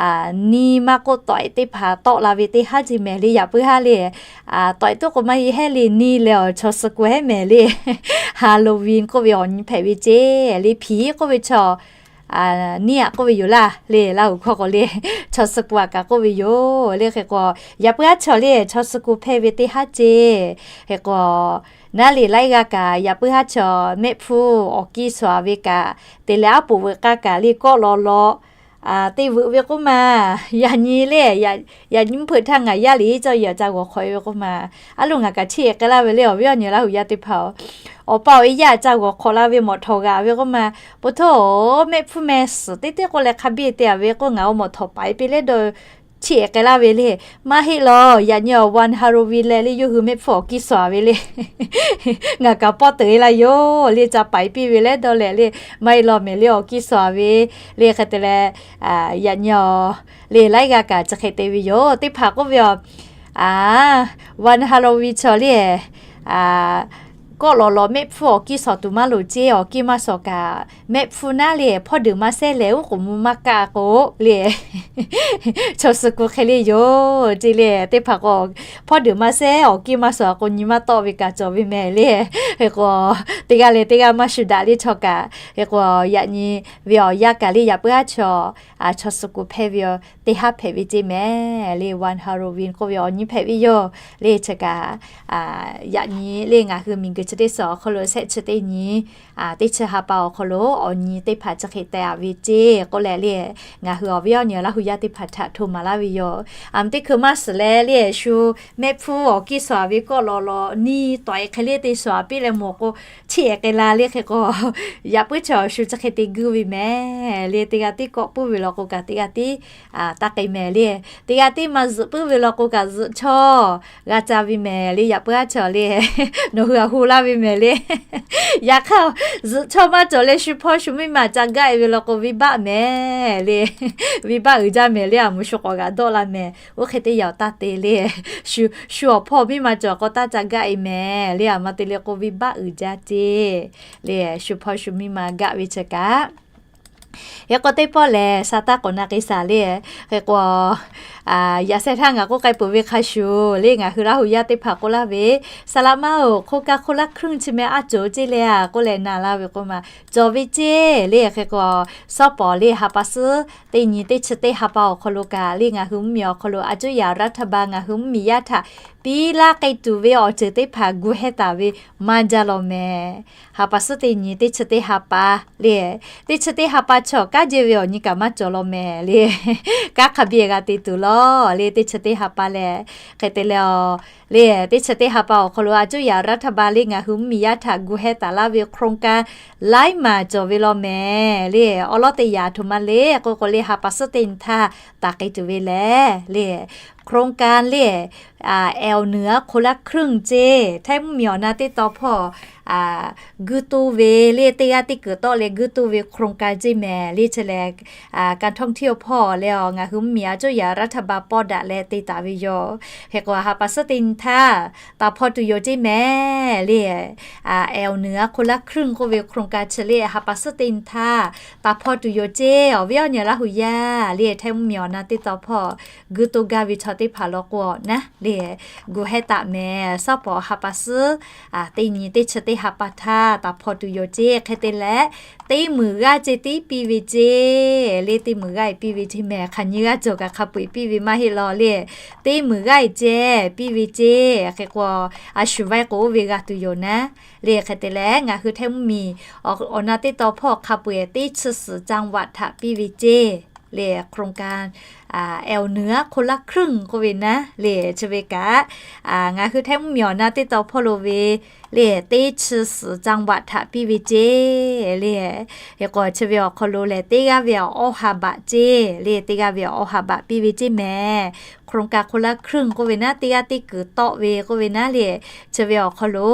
ni maˇ k'oˆ, tawꞈ ehˍ teˇ hpaˍ tawˆ la ve teˇ haˉ ceˇ mehˍ le. Yaꞈ puiˉ haˉ le, tawꞈ ehˍ toˆ k'o maˇ heˆ le, ni leh awˬ chaw suh kuˬ hehˉ mehˍ le. Halloween k'oˆ ve awˬ nyi hpehꞈ ve ceˇ le. Hpiˍ k'oˆ ve chaw, ni aꞈ k'oˆ ve yoˬ laˇ le. Laˇ huˍ hkawˇ k'o le, chaw suh kuˬ aꞈ kaꞈ k'oˆ ve yoˬ le. Hk'e k'o, yaꞈ puiˉ haˉ chaw le chaw suh kuˬ hpehˇ ve teˇ haˉ ceˇ. Hk'e k'o, naˉ le laiˉ g'aˇ kaꞈ yaꞈ puiˉ haˉ chaw mehˆ hpfuhˇ awˬ kiˇ sawˍ ve kaꞈ te leh, aˉ poꞈ veuꞈ k'aˇ kaꞈ le kawˆ law law te veuꞈ ve k'oˆ ma. Yaꞈ nyi le, yaꞈ nyi mvuhˇ hpeuꞈ htaˇ ngaˬ yaˇ le cawˇ yaꞈ ca g'awˬ hk'awꞈ e ve k'oˆ ma. Aˉ lo ngaˬ kaꞈ chiˇ ehˍ k'ai laˇ ve le, awˬ viˉ awˬ nyi Laˇ huˍ yaˇ teˇ hpaˍ-oˬ, awˬ pa awˬ e yaˇ ca g'awˬ hk'awꞈ la ve mawˬ htawˍ g'aꞈ ve k'oˆ ma. Po htaˇ-oˬ, mehˆ hpfuhˇ meh suhˍ teˇ teˇ k'oˆ leh hk'a biˇ te a ve k'oˆ, ngaˬ awˬ mawˬ htawˍ paiˍ piˇ leh dawˇ chiˇ ehˍ k'ai laˇ ve le. Maˇ heˆ law, yaꞈ nyi awˬ one Halloween leh le yawˇ hui mehˆ hpfuhˇ awˬ kiˇ sawˍ ve le. Ngaˬ kaꞈ pawˇ teuꞈ e laˇ yoˬ le, ca paiˍ piˇ ve leh dawˇ leh le, maˇ heˆ law mehˍ le awˬ kiˇ sawˍ ve le. Hk'e te leh, yaꞈ nyi awˬ le laiˉ g'aˇ kaꞈ chi hk'e te ve yoˬ. Teˇ hpaˍ k'oˆ ve awˬ one Halloween chaw le kawˆ law law mehˆ hpfuhˇ awˬ kiˇ sawˍ tuˬ maˇ loˍ ceˇ. Awˬ kiˇ maˇ sawˍ kaꞈ, mehˆ hpfuhˇ naˉ le hpawˇ deuꞈ maˇ sehˉ lehˬ, uˉ k'oˍ mvuh maˇ kaˆ k'o le, chaw suh kuˬ hk'e le yoˬ ceˇ le. Teˇ hpaˍ k'o, hpawˇ deuꞈ maˇ sehˉ awˬ kiˇ maˇ sawˍ k'o, nyi maˇ tawˆ ve kaꞈ cawˬ ve mehˍ le. Hk'e k'o, teˇ g'aˇ leh teˇ g'aˇ maˇ shu daꞈ le chaw kaꞈ. Hk'e k'o, yaꞈ nyi ve awˬ yanˇ kaꞈ le yaꞈ puiˉ haˉ chaw, chaw suh kuˬ hpehˇ ve teˇ haˉ hpehꞈ ve ceˇ mehˍ le. One Halloween k'oˆ ve awˬ nyi hpehꞈ ve yoˬ le. Chi kaꞈ, yaꞈ nyi le ngaˬ hui miˬguiˬ chi teˇ suhˍ awˬ hk'aw lo shehˆ chi teˇ nyi teˇ chi ha pa awˬ hk'aw lo awˬ nyi teˇ hpaˍ chi hk'e teh a ve ceˇ k'oˆ leh le, ngaˬ hui awˬ viˉ awˬ nyi Laˇ huˍ yaˇ teˇ hpaˍ htaꞈ hto maˍ laˇ ve yoˬ. Aˬ, teˇ hkui maˇ suhˍ leh le shu mehˆ hpfuhˇ awˬ kiˇ sawˍ ve kawˆ law law ni tawꞈ e hk'e le te sawˍ piˇ leh mawˬ k'o, chiˇ ehˍ k'ai la le. Hk'e k'o, yaꞈ puiˉ chaw shu chi hk'e te guˇ ve mehˍ le. Teˇ g'aˇ tiˉ kawˆ puiˉ ve law k'o kaꞈ teˇ g'aˇ tiˉ taˇ k'ai mehˍ le. Teˇ g'aˇ tiˉ maˇ zuhꞈ puiˉ ve law k'o kaꞈ zuhꞈ chawˇ g'a ca ve mehˍ le. Yaꞈ puiˉ haˉ chaw le nawˬ hui a hu laˇ ve mehˍ le. Yaꞈ hk'aˇ, zuhꞈ chawˇ maˇ cawˬ leh shu hpawˇ shu miˇ ma ca gaˆ e ve law k'o, venˇbaˆ mehˍ le. Venˇbaˆ uiˍ jaˇ mehˍ le. Aˬ, mvuhˇ shu k'awꞈ g'aꞈ dawˆ la mehˍ. Oˇ hk'e teˇ yanˇ awˬ taˇ te le. Shu, shu awˬ hpawˇ miˇ ma cawˬ k'o taˇ ca gaˆ e mehˍ le. Aˬ, maˇ te le k'o, venˇbaˆ uiˍ jaˇ ceˇ le. Shu hpawˇ shu miˇ ma gaˆ ve chi kaꞈ Hk'e k'o, teˇ pawˆ lehˬ, sa taˇ k'awꞈ na k'ai shaˍ le. Hk'e k'o, yaꞈ sheh htaˇ ngaˬ k'oˆ k'ai peuˬ ve hk'a shuˍ le, ngaˬ hui Laˇ huˍ yaˇ teˇ hpaˍ k'oˆ laˇ ve, saˍ laꞈ ma-oˬ, hk'oˆ kaˇ hk'oˆ laˇ hkuiˇ chi meh a cawˬ ceˇ le a k'oˆ leh na laˇ ve k'oˆ ma, cawˬ ve ceˇ le. Hk'e k'o, shawˉ pawˍ le ha pa suhˉ teˇ nyi teˇ chi teˇ ha pa awˬ hk'aw lo kaꞈ le, ngaˬ hui mvuhˇmiˬ awˬ hk'aw lo a cuˇ yaꞈ raˇ htaˇ ba ngaˬ hui mvuhˇmiˬ yaˇ htaꞈ piˇ laˇ k'ai tuˬ ve awˬ ceuˬ teˇ hpaˍ gu heh taˍ ve maˇ jaˇ law mehˍ. Ha pa suhˉ teˇ nyi teˇ chi teˇ ha pa le, teˇ chi teˇ ha pa chaw kanˉ jehˇ ve awˬ nyi kaꞈ maˇ cawˬ law mehˍ le. Kanˉ hk'a biˇ g'a te tuˬ law le, teˇ chi teˇ ha pa lehˬ. Hk'e te leh, le, teˇ chi teˇ ha pa awˬ hk'aw lo a cuˇ yaꞈ raˇ htaˇ ba le ngaˬ hui mvuhˇmiˬ yaˇ htaꞈ gu heh taˍ laˇ ve โครงการ laiˉ maˬ cawˬ ve law mehˍ le. Awˉ lawˉ teˇ yaꞈ htoꞈ ma le k'oˆ k'o le, ha pa suhˉ teˇ nyi htaˇ taˍ k'ai tuˬ ve lehˬ le, โครงการ le, แอวเหนือคนละครึ่ง ceˇ, Htaiˇ mvuhˇmiˬ awˬ na teˇ taw hpawˇ guiˇ toˇ ve le, teˇ g'aˇ teˇ kuiˬ tawˆ leh guiˇ toˇ ve โครงการ ceˇ mehˍ le. Chi lehˬ, การท่องเที่ยว hpawˇ leh awˬ ngaˬ hui mvuhˇmiˬ a coˇ yaꞈ รัฐบาล pawˇ daꞈ leh te taˍ ve yoˬ. Hk'e k'o, ha pa suhˉ teˇ nyi htaˇ taˍ hpawˇ tuˬ yoˬ ceˇ mehˍ le. แอวเหนือคนละครึ่ง k'oˆ ve โครงการ chi le, ha pa suhˉ teˇ nyi htaˇ taˍ hpawˇ tuˬ yoˬ ceˇ. Awˬ viˉ awˬ nyi Laˇ hu yaˇ le, Htaiˇ mvuhˇmiˬ awˬ na teˇ taw hpawˇ guiˇ toˇ gaˇ ve chaw teˇ hpaˍ law k'o naˉ le, gu hehˉ taˍ mehˍ. Shawˉ pawˍ ha pa suhˉ teˇ nyi teˇ chi teˇ ha pa htaˇ taˍ hpawˇ tuˬ yoˬ ceˇ. Hk'e te leh, teˇ muiˬ g'aˇ ceh tiˉ piˇ ve ceˇ le. Teˇ muiˬ g'aˇ e piˇ ve ceˇ mehˍ. Hk'aˬ nyi g'aˇ cawˬ kaꞈ hk'a peu eˬ piˇ ve maˇ heˆ law le. Teˇ muiˬ g'aˇ e ceh piˇ ve ceˇ. Hk'e k'o, a shu vaiˇ k'o oˇ ve g'a tuˬ yoˬ naˉ le. Hk'e te leh, ngaˬ hui Htaiˇ mvuhˇmiˬ awˬ na teˇ taw hpawˇ hk'a peu eˬ teˇ chi suhˍ จังหวัด htaꞈ piˇ ve ceˇ le. โครงการ แอวเหนือคนละครึ่ง k'oˆ ve naˉ le. Chi ve kaꞈ, ngaˬ hui Htaiˇ mvuhˇmiˬ awˬ na teˇ taw hpawˇ lo ve le, teˇ chi suhˍ จังหวัด htaꞈ piˇ ve ceˇ le. Hk'e k'o, chi ve awˬ hk'aw lo lehˬ, teˇ g'aˇ ve awˬ awˇ ha baꞈ ceˇ le. Teˇ g'aˇ ve awˬ awˇ ha baꞈ piˇ ve ceˇ mehˍ. โครงการ คนละครึ่ง k'oˆ ve naˉ, teˇ g'aˇ teˇ kuiˬ tawˆ ve k'oˆ ve naˉ le, chi ve awˬ hk'aw lo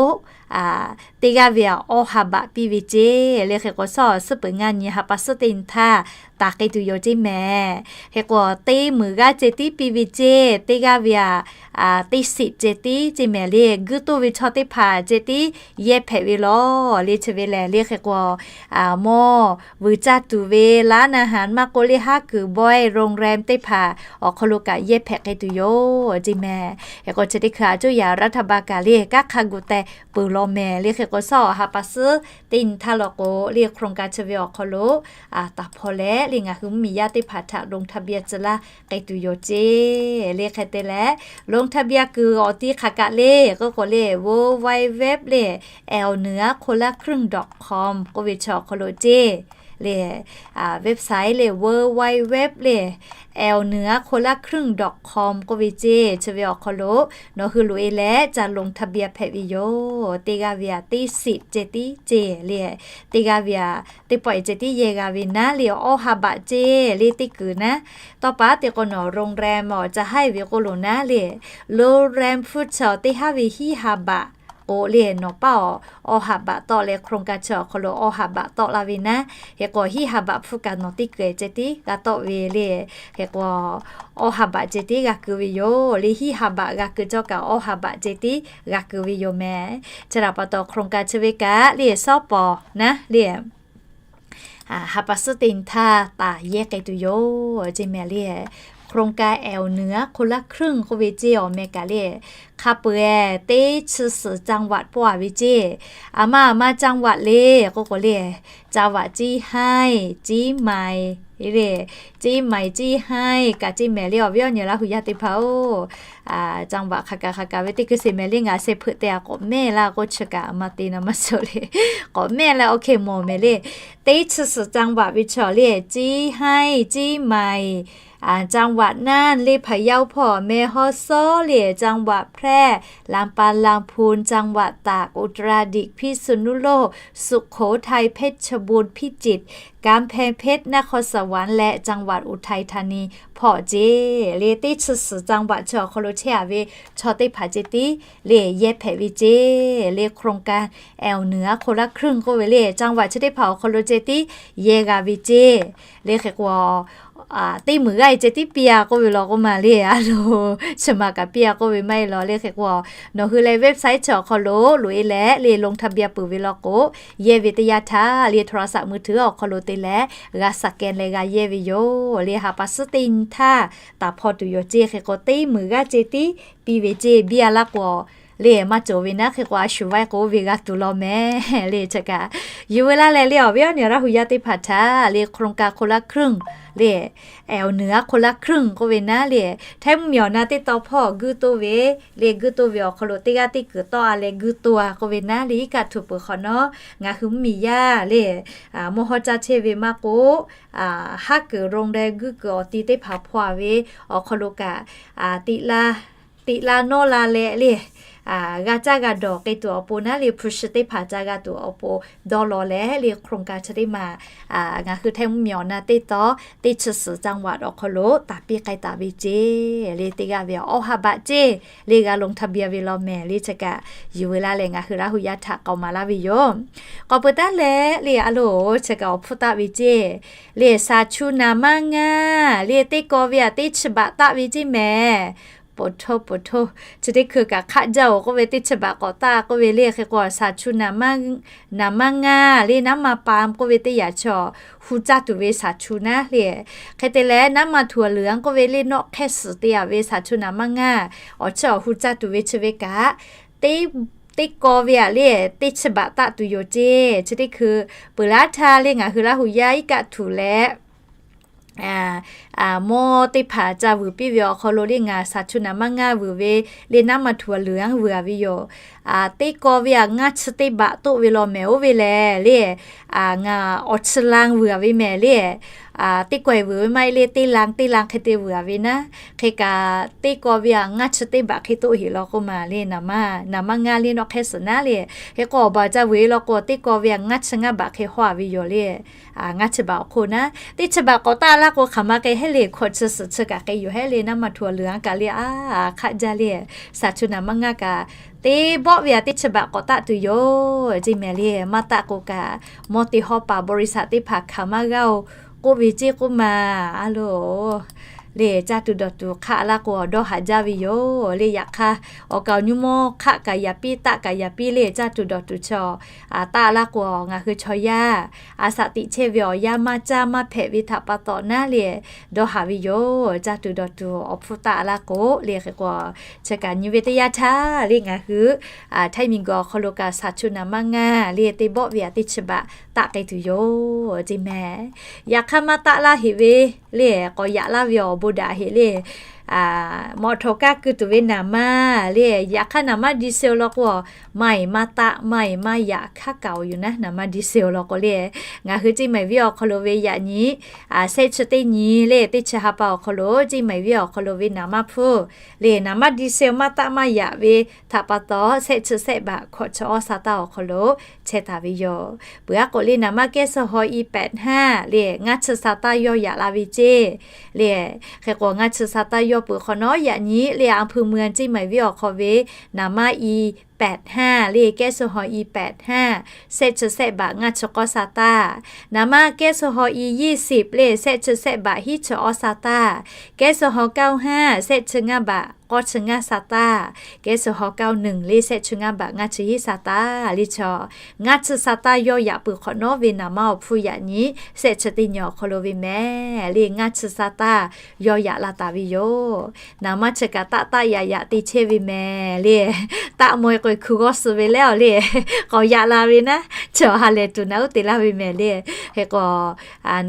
teˇ g'aˇ ve awˬ awˇ ha baꞈ piˇ ve ceˇ le. Hk'e k'o, shawˉ suhˉ peuˬ ngaˇ nyi ha pa suhˉ teˇ nyi htaˇ taˍ k'ai tuˬ yoˬ ceˇ mehˍ. Hk'e k'o, teˇ muiˬ g'aˇ ceh tiˉ piˇ ve ceˇ. Teˇ g'aˇ ve a, teˇ siꞈ ceh tiˉ ceˇ mehˍ le. Guiˇ toˇ ve chaw teˇ hpaˍ ceh tiˉ yehˇ hpehꞈ ve law le. Chi ve lehˬ le, hk'e k'o, mawˇ vuiˬ caˇ tuˬ ve ร้านอาหาร maˇ k'oˆ le, haˉ kuiˬ บ่อน โรงแรม teˇ hpaˍ awˬ hk'aw lo kaꞈ yehˇ hpehꞈ k'ai tuˬ yoˬ ceˇ mehˍ. Hk'e k'o, chi teˇ hkui a coˇ yaꞈ รัฐบาล kaꞈ le, kanˉ hk'a gu teh peuˬ law mehˍ le. Hk'e k'o, shawˉ awˬ ha pa suhˉ teˇ nyi htaˇ law k'o le, โครงการ chi ve awˬ hk'aw lo taˍ hpawˇ leh le, ngaˬ hui mvuhˇmiˬ yaˇ teˇ hpaˍ htaꞈ ลงทะเบียน tcuh laˇ k'ai tuˬ yoˬ ceˇ le. Hk'e te leh, ลงทะเบียน kuiˬ awˬ ti hk'aˬ kaꞈ le k'oˆ k'o le, เว็บไซต์ le แอวเหนือคนละครึ่ง ดอทคอม k'oˆ ve chi awˬ hk'aw lo ceˇ le. Website le, เว็บไซต์ le แอวเหนือคนละครึ่ง ดอทคอม k'oˆ ve ceˇ. Chi ve awˬ hk'aw lo nawˬ hui loꞈ e leh ca ลงทะเบียน hpehꞈ ve yoˬ. Teˇ g'aˇ ve a teˇ siꞈ ceh tiˉ ceˇ le. Teˇ g'aˇ ve a teˇ pawˆ e ceh tiˉ yehˇ g'a ve naˉ le, awˇ ha baꞈ ceˇ le, teˇ kuiˬ naˉ. Tawˇ pa te k'o nawˬ โรงแรม awˬ ca haiˇ ve k'oˆ lo naˉ le, โรงแรม hpfuhˇ chi awˬ teˇ haˉ ve hiˉ ha baꞈ k'o le, nawˬ paˉ awˬ awˇ ha baꞈ tawˆ leh โครงการ chi awˬ hk'aw lo awˇ ha baꞈ tawˆ la ve naˉ. Hk'e k'o, hiˉ ha baꞈ hpfuhˇ kaꞈ nawˬ teˇ kuiˬ ceh tiˉ g'a tawˆ ve le. Hk'e k'o, awˇ ha baꞈ ceh tiˉ g'a keu ve yoˬ le. Hiˉ ha baꞈ g'a keu cawˇ kaꞈ, awˇ ha baꞈ ceh tiˉ g'a keu ve yoˬ mehˍ. Chi htaꞈ pa taw, โครงการ chi ve kaꞈ le, shawˉ pawˍ naˉ le, ha pa suhˉ teˇ nyi htaˇ taˍ yehˇ k'ai tuˬ yoˬ ceˇ mehˍ le. โครงการ แอวเหนือคนละครึ่ง k'oˆ ve ceˇ awˬ meh kaꞈ le, hk'a peu eˬ teˇ chi suhˍ จังหวัด pawˆ a ve ceˇ. A ma a ma จังหวัด le k'oˆ k'o le, จังหวัด Ceˇ haiˇ, Ceˇ maiˍ le, Ceˇ maiˍ, Ceˇ haiˇ kaꞈ ceˇ mehˍ le. Awˬ viˉ awˬ nyi Laˇ hu yaˇ teˇ hpaˍ-oˬ, จังหวัด hk'aˬ kaꞈ hk'aˬ kaꞈ ve teˇ kuiˬ sheˍ mehˍ le. Ngaˬ sheh hpeuꞈ te a k'awꞈ mehˇ laˇ k'oˆ chi kaꞈ a ma te na maˇ suh le. K'awꞈ mehˇ leh awˬ hk'e mawˬ mehˍ le. Teˇ chi suhˍ จังหวัด ve chaw le, Ceˇ haiˇ, Ceˇ maiˍ, จังหวัด น่าน le, พะเยา hpawˇ แม่ฮ่องสอน le, จังหวัด แพร่, ลำปาง ลำพูน, จังหวัด ตาก อุตรดิตถ์ พิษณุโลก สุโขทัย เพชรบูรณ์ พิจิตร กำแพงเพชร นครสวรรค์ และ จังหวัด อุทัยธานี hpawˇ ceˇ le. Teˇ chi suhˍ จังหวัด chi awˬ hk'aw lo chehˇ a ve chaw teˇ hpaˍ ceh tiˉ le yehˇ hpehꞈ ve ceˇ le. โครงการ แอวเหนือคนละครึ่ง k'oˆ ve le, จังหวัด chi teˇ hpaˍ awˬ hk'aw lo ceh tiˉ yehˇ g'a ve ceˇ le. Hk'e k'o, teˇ muiˬ g'aˇ e ceh tiˉ piˇ a k'oˆ ve law k'o ma le, a lo, chi ma kaꞈ piˇ a k'oˆ ve maˇ heˆ law le. Hk'e k'o, nawˬ hui leh เว็บไซต์ chi awˬ hk'aw lo loꞈ e leh le ลงทะเบียน peuˬ ve law k'o, yehˇ ve teˇ yanˇ htaˇ le โทรศัพท์มือถือ awˬ hk'aw lo te leh g'a สแกน leh g'a yehˇ ve yoˬ le. Ha pa suhˉ teˇ nyi htaˇ taˍ hpawˇ tuˬ yoˬ ceˇ. Hk'e k'o, teˇ muiˬ g'aˇ ceh tiˉ piˇ ve ceˇ. Biˇ a laˇ k'o le, maˇ cawˬ ve naˉ. Hk'e k'o, a shu vaiˇ k'o oˇ ve g'a tuˬ law mehˍ le. Chi kaꞈ yuˬ ve laˇ leh le, awˬ viˉ awˬ nyi Laˇ hu yaˇ teˇ hpaˍ htaꞈ le, โครงการ คนละครึ่ง le, แอวเหนือคนละครึ่ง k'oˆ ve naˉ le, Htaiˇ mvuhˇmiˬ awˬ na teˇ taw hpawˇ guiˇ toˇ ve le, guiˇ toˇ ve awˬ hk'aw lo teˇ g'aˇ teˇ kuiˬ tawˆ a leh guiˇ toˇ a k'oˆ ve naˉ le, iˉ kaˆ htuꞈ peuˬ hk'awꞈ nawˉ ngaˬ hui mvuhˇmiˬ yaˇ le, mawˇ hawˇ caˇ chehˇ ve maˇ k'oˆ, haˉ kuiˬ โรงแรม guiˇ kuiˬ awˬ ti teˇ hpaˍ hpawˇ a ve awˬ hk'aw lo kaꞈ tiꞈ laˇ teꞈ la nawˇ la leh le, g'a caˇ g'a dawˬ k'ai tuˬ awˬ pon naˉ le, hpu shi teˇ hpaˍ ca g'a tuˬ awˬ pon dawˇ law leh le, โครงการ chi teˇ maˬ ngaˬ hui htaiˇ mvuhˇmiˬ awˬ na teˇ taw teˇ chi suhˍ จังหวัด awˬ hk'aw lo taˍ piˇ k'ai taˍ ve ceˇ le. Teˇ g'aˇ ve awˬ ha baꞈ ceˇ le, g'a ลงทะเบียน ve law mehˍ le, chi kaꞈ yuˬ ve laˇ leh ngaˬ hui Laˇ huˍ yaˇ htaꞈ k'aoˍ maˍ laˇ ve yoˬ. K'awꞈ peuˬ taˉ leh le, a loˬ, chi kaꞈ awˬ hpfuhˇ taˆ ve ceˇ le, สาธารณะ maˇ ngaˇ le, teˇ kaw ve aꞈ teˇ chi baꞈ taˆ ve ceˇ mehˍ. Poˍ htoˇ poˍ htoˇ, chi teˇ hkui kaꞈ hk'aˆ jaˇ-oˬ k'oˆ ve, teˇ chi baꞈ k'awꞈ taˆ k'oˆ ve le, hk'e k'o สาธารณะ maˇ ngaˇ le, น้ำมันปาล์ม k'oˆ ve teˇ yanˇ chaw, hu caˇ tuˬ ve สาธารณะ le. Hk'e te leh น้ำมันถั่วเหลือง k'oˆ ve le, nawˆ hk'ehˇ suhˍ te aꞈ ve สาธารณะ maˇ ngaˇ, awˬ chi awˬ hu caˇ tuˬ ve chi ve kaꞈ, teˇ kaw ve aꞈ le, teˇ chi baꞈ taˆ tuˬ yoˬ ceˇ. Chi teˇ hkui peuˬ laˇ htaˇ le, ngaˬ hui Laˇ huˍ yaˇ iˉ kaˆ htuꞈ leh mawˇ teˇ hpaˍ ca vuiˬ piˇ ve awˬ hk'aw lo le, ngaˬ สาธารณะ maˇ ngaˇ vuiˬ ve le, น้ำมันถั่วเหลือง vuiˬ aꞈ ve yoˬ. Teˇ kaw ve aꞈ ngaˇ chi teˇ baꞈ toˆ ve law mehˍ oˇ ve lehˬ le, ngaˬ awˬ chi la vuiˬ aꞈ ve mehˍ le. Teˇ kaw e vuiˬ ve maˇ heˆ le, teˇ la teˇ la hk'e te vuiˬ aꞈ ve naˉ. Hk'e kaꞈ teˇ kaw ve aꞈ ngaˇ chi teˇ baꞈ hk'e toˆ heˍ law k'oˆ ma le, น้ำมัน ngaˇ le, nawˆ hk'ehˇ suhˍ naˉ le. Hk'e k'o awˬ baˬ ca vuiˬ e law k'o, teˇ kaw ve aꞈ ngaˇ chi ngaˇ baꞈ hk'e hawˇ aꞈ ve yoˬ le. Ngaˇ chi baꞈ awˬ hk'oˆ naˉ, teˇ chi baꞈ k'awꞈ taˆ laˇ k'o, hk'aˬ ma k'ai hehˉ le, hkawꞈ chi suhˍ chi kaꞈ k'ai yoˬ hehˉ le, น้ำมันถั่วเหลือง kaꞈ le, a hk'aˆ jaˇ le. สาธารณะ maˇ ngaˇ kaꞈ, teˇ bawˆ ve aꞈ teˇ chi baꞈ k'awꞈ taˆ tuˬ yoˬ ceˇ mehˍ le. Maˇ taˆ k'o kaꞈ, mawˇ te hawˉ paˍ บริษัท teˇ hpaˍ hkanˍ maˇ g'aˇ-oˬ k'oˆ ve ceˇ k'oˆ ma. A loˬ, le caˇ tuˬ dawˬ tuˬ hk'aˆ laˇ k'o, awˬ dawˇ haꞈ jaˇ ve yoˬ le. Yaꞈ hk'aˇ, awˬ kaˍ awˬ nyi mawˇ hk'aˆ kaꞈ yaꞈ piˇ, taˆ kaꞈ yaꞈ piˇ le, caˇ tuˬ dawˬ tuˬ chaw taˆ laˇ k'o, ngaˬ hui chaw yaˇ a shaꞈ teꞈ chehˇ ve awˬ yanˇ maˇ caˇ maˇ hpehꞈ ve htaꞈ pa taw naˉ le, dawˇ haꞈ ve yoˬ. Caˇ tuˬ dawˬ tuˬ awˬ hpfuhˇ taˆ laˇ k'o le, hk'e k'o chi kaꞈ nyi ve teˇ yanˇ htaˇ le, ngaˬ hui Htaiˇ miˬguiˬ awˬ hk'aw lo kaꞈ สาธารณะ maˇ ngaˇ le, teˇ bawˆ ve aꞈ teˇ chi baꞈ taˆ k'ai tuˬ yoˬ ceˇ mehˍ. Yaꞈ hk'aˇ maˇ taˆ laˇ heꞈ ve le, k'awꞈ yaꞈ laˇ ve awˬ bon daꞈ heꞈ le. Mawꞈ htawꞈ kaˇ keu tuˬ ve naˍ manˇ le, yaꞈ hk'aˇ naˍ manˇ diesel law k'o, maˇ heˆ maˇ taˆ, maˇ heˆ maˇ yaꞈ hk'aˇ kaꞈ-oˬ yoˬ naˉ, naˍ manˇ diesel law k'o le. Ngaˬ hui ceˇ maiˍ viˉ awˬ hk'aw lo ve yaꞈ nyi shehˆ chi teˇ nyi le, teˇ chi ha pa awˬ hk'aw lo ceˇ maiˍ viˉ awˬ hk'aw lo ve naˍ manˇ hpfuhˇ le, naˍ manˇ diesel maˇ taˆ maˇ yaꞈ ve htaꞈ pa taw, shehˆ chi shehˆ baꞈ hkawꞈ chi awˇ sa taˇ awˬ hk'aw lo chehˇ taˍ ve yoˬ. Peuˬ aˉ k'o le, naˍ manˇ แก๊สโซฮอล์ E แปดห้า le, ngaˇ chi sa taˇ yawˇ yaꞈ la ve ceˇ le. Hk'e k'o ngaˇ chi sa taˇ yawˇ peuˬ hk'awꞈ nawˉ yaꞈ nyi le, อำเภอเมือง ceˇ maiˍ viˉ awˬ hk'aw ve naˍ manˇ อี แปดห้า le, แก๊สโซฮอล์ E แปดห้า shehˆ chi shehˆ baꞈ ngaˇ chi k'awˇ sa taˇ. Naˍ manˇ แก๊สโซฮอล์ E ยี่สิบ le, shehˆ chi shehˆ baꞈ hiˉ chi awˇ sa taˇ. แก๊สโซฮอล์ เก้าห้า shehˆ chi ngaˇ baꞈ k'awˇ chi ngaˇ sa taˇ. แก๊สโซฮอล์ เก้าหนึ่ง le, shehˆ chi ngaˇ baꞈ ngaˇ chi hiˉ sa taˇ le. Chaw ngaˇ chi sa taˇ yawˇ yaꞈ peuˬ hk'awꞈ nawˉ ve naˍ manˇ awˬ hpfuhˇ yaꞈ nyi shehˆ chi teˇ nyi awˬ hk'aw lo ve mehˍ le, ngaˇ chi sa taˇ yawˇ yaꞈ la taˍ ve yoˬ. Naˍ manˇ chi kaꞈ taˆ taˆ yaꞈ yaꞈ te chehˇ ve mehˍ le. Taˆ mawˇ e k'o hkui g'awˇ suh ve leh awˬ le, k'awꞈ yaꞈ la ve naˉ, chaw ha lehˬ tuˬ naˉ uˉ te laˇ ve mehˍ le. Hk'e k'o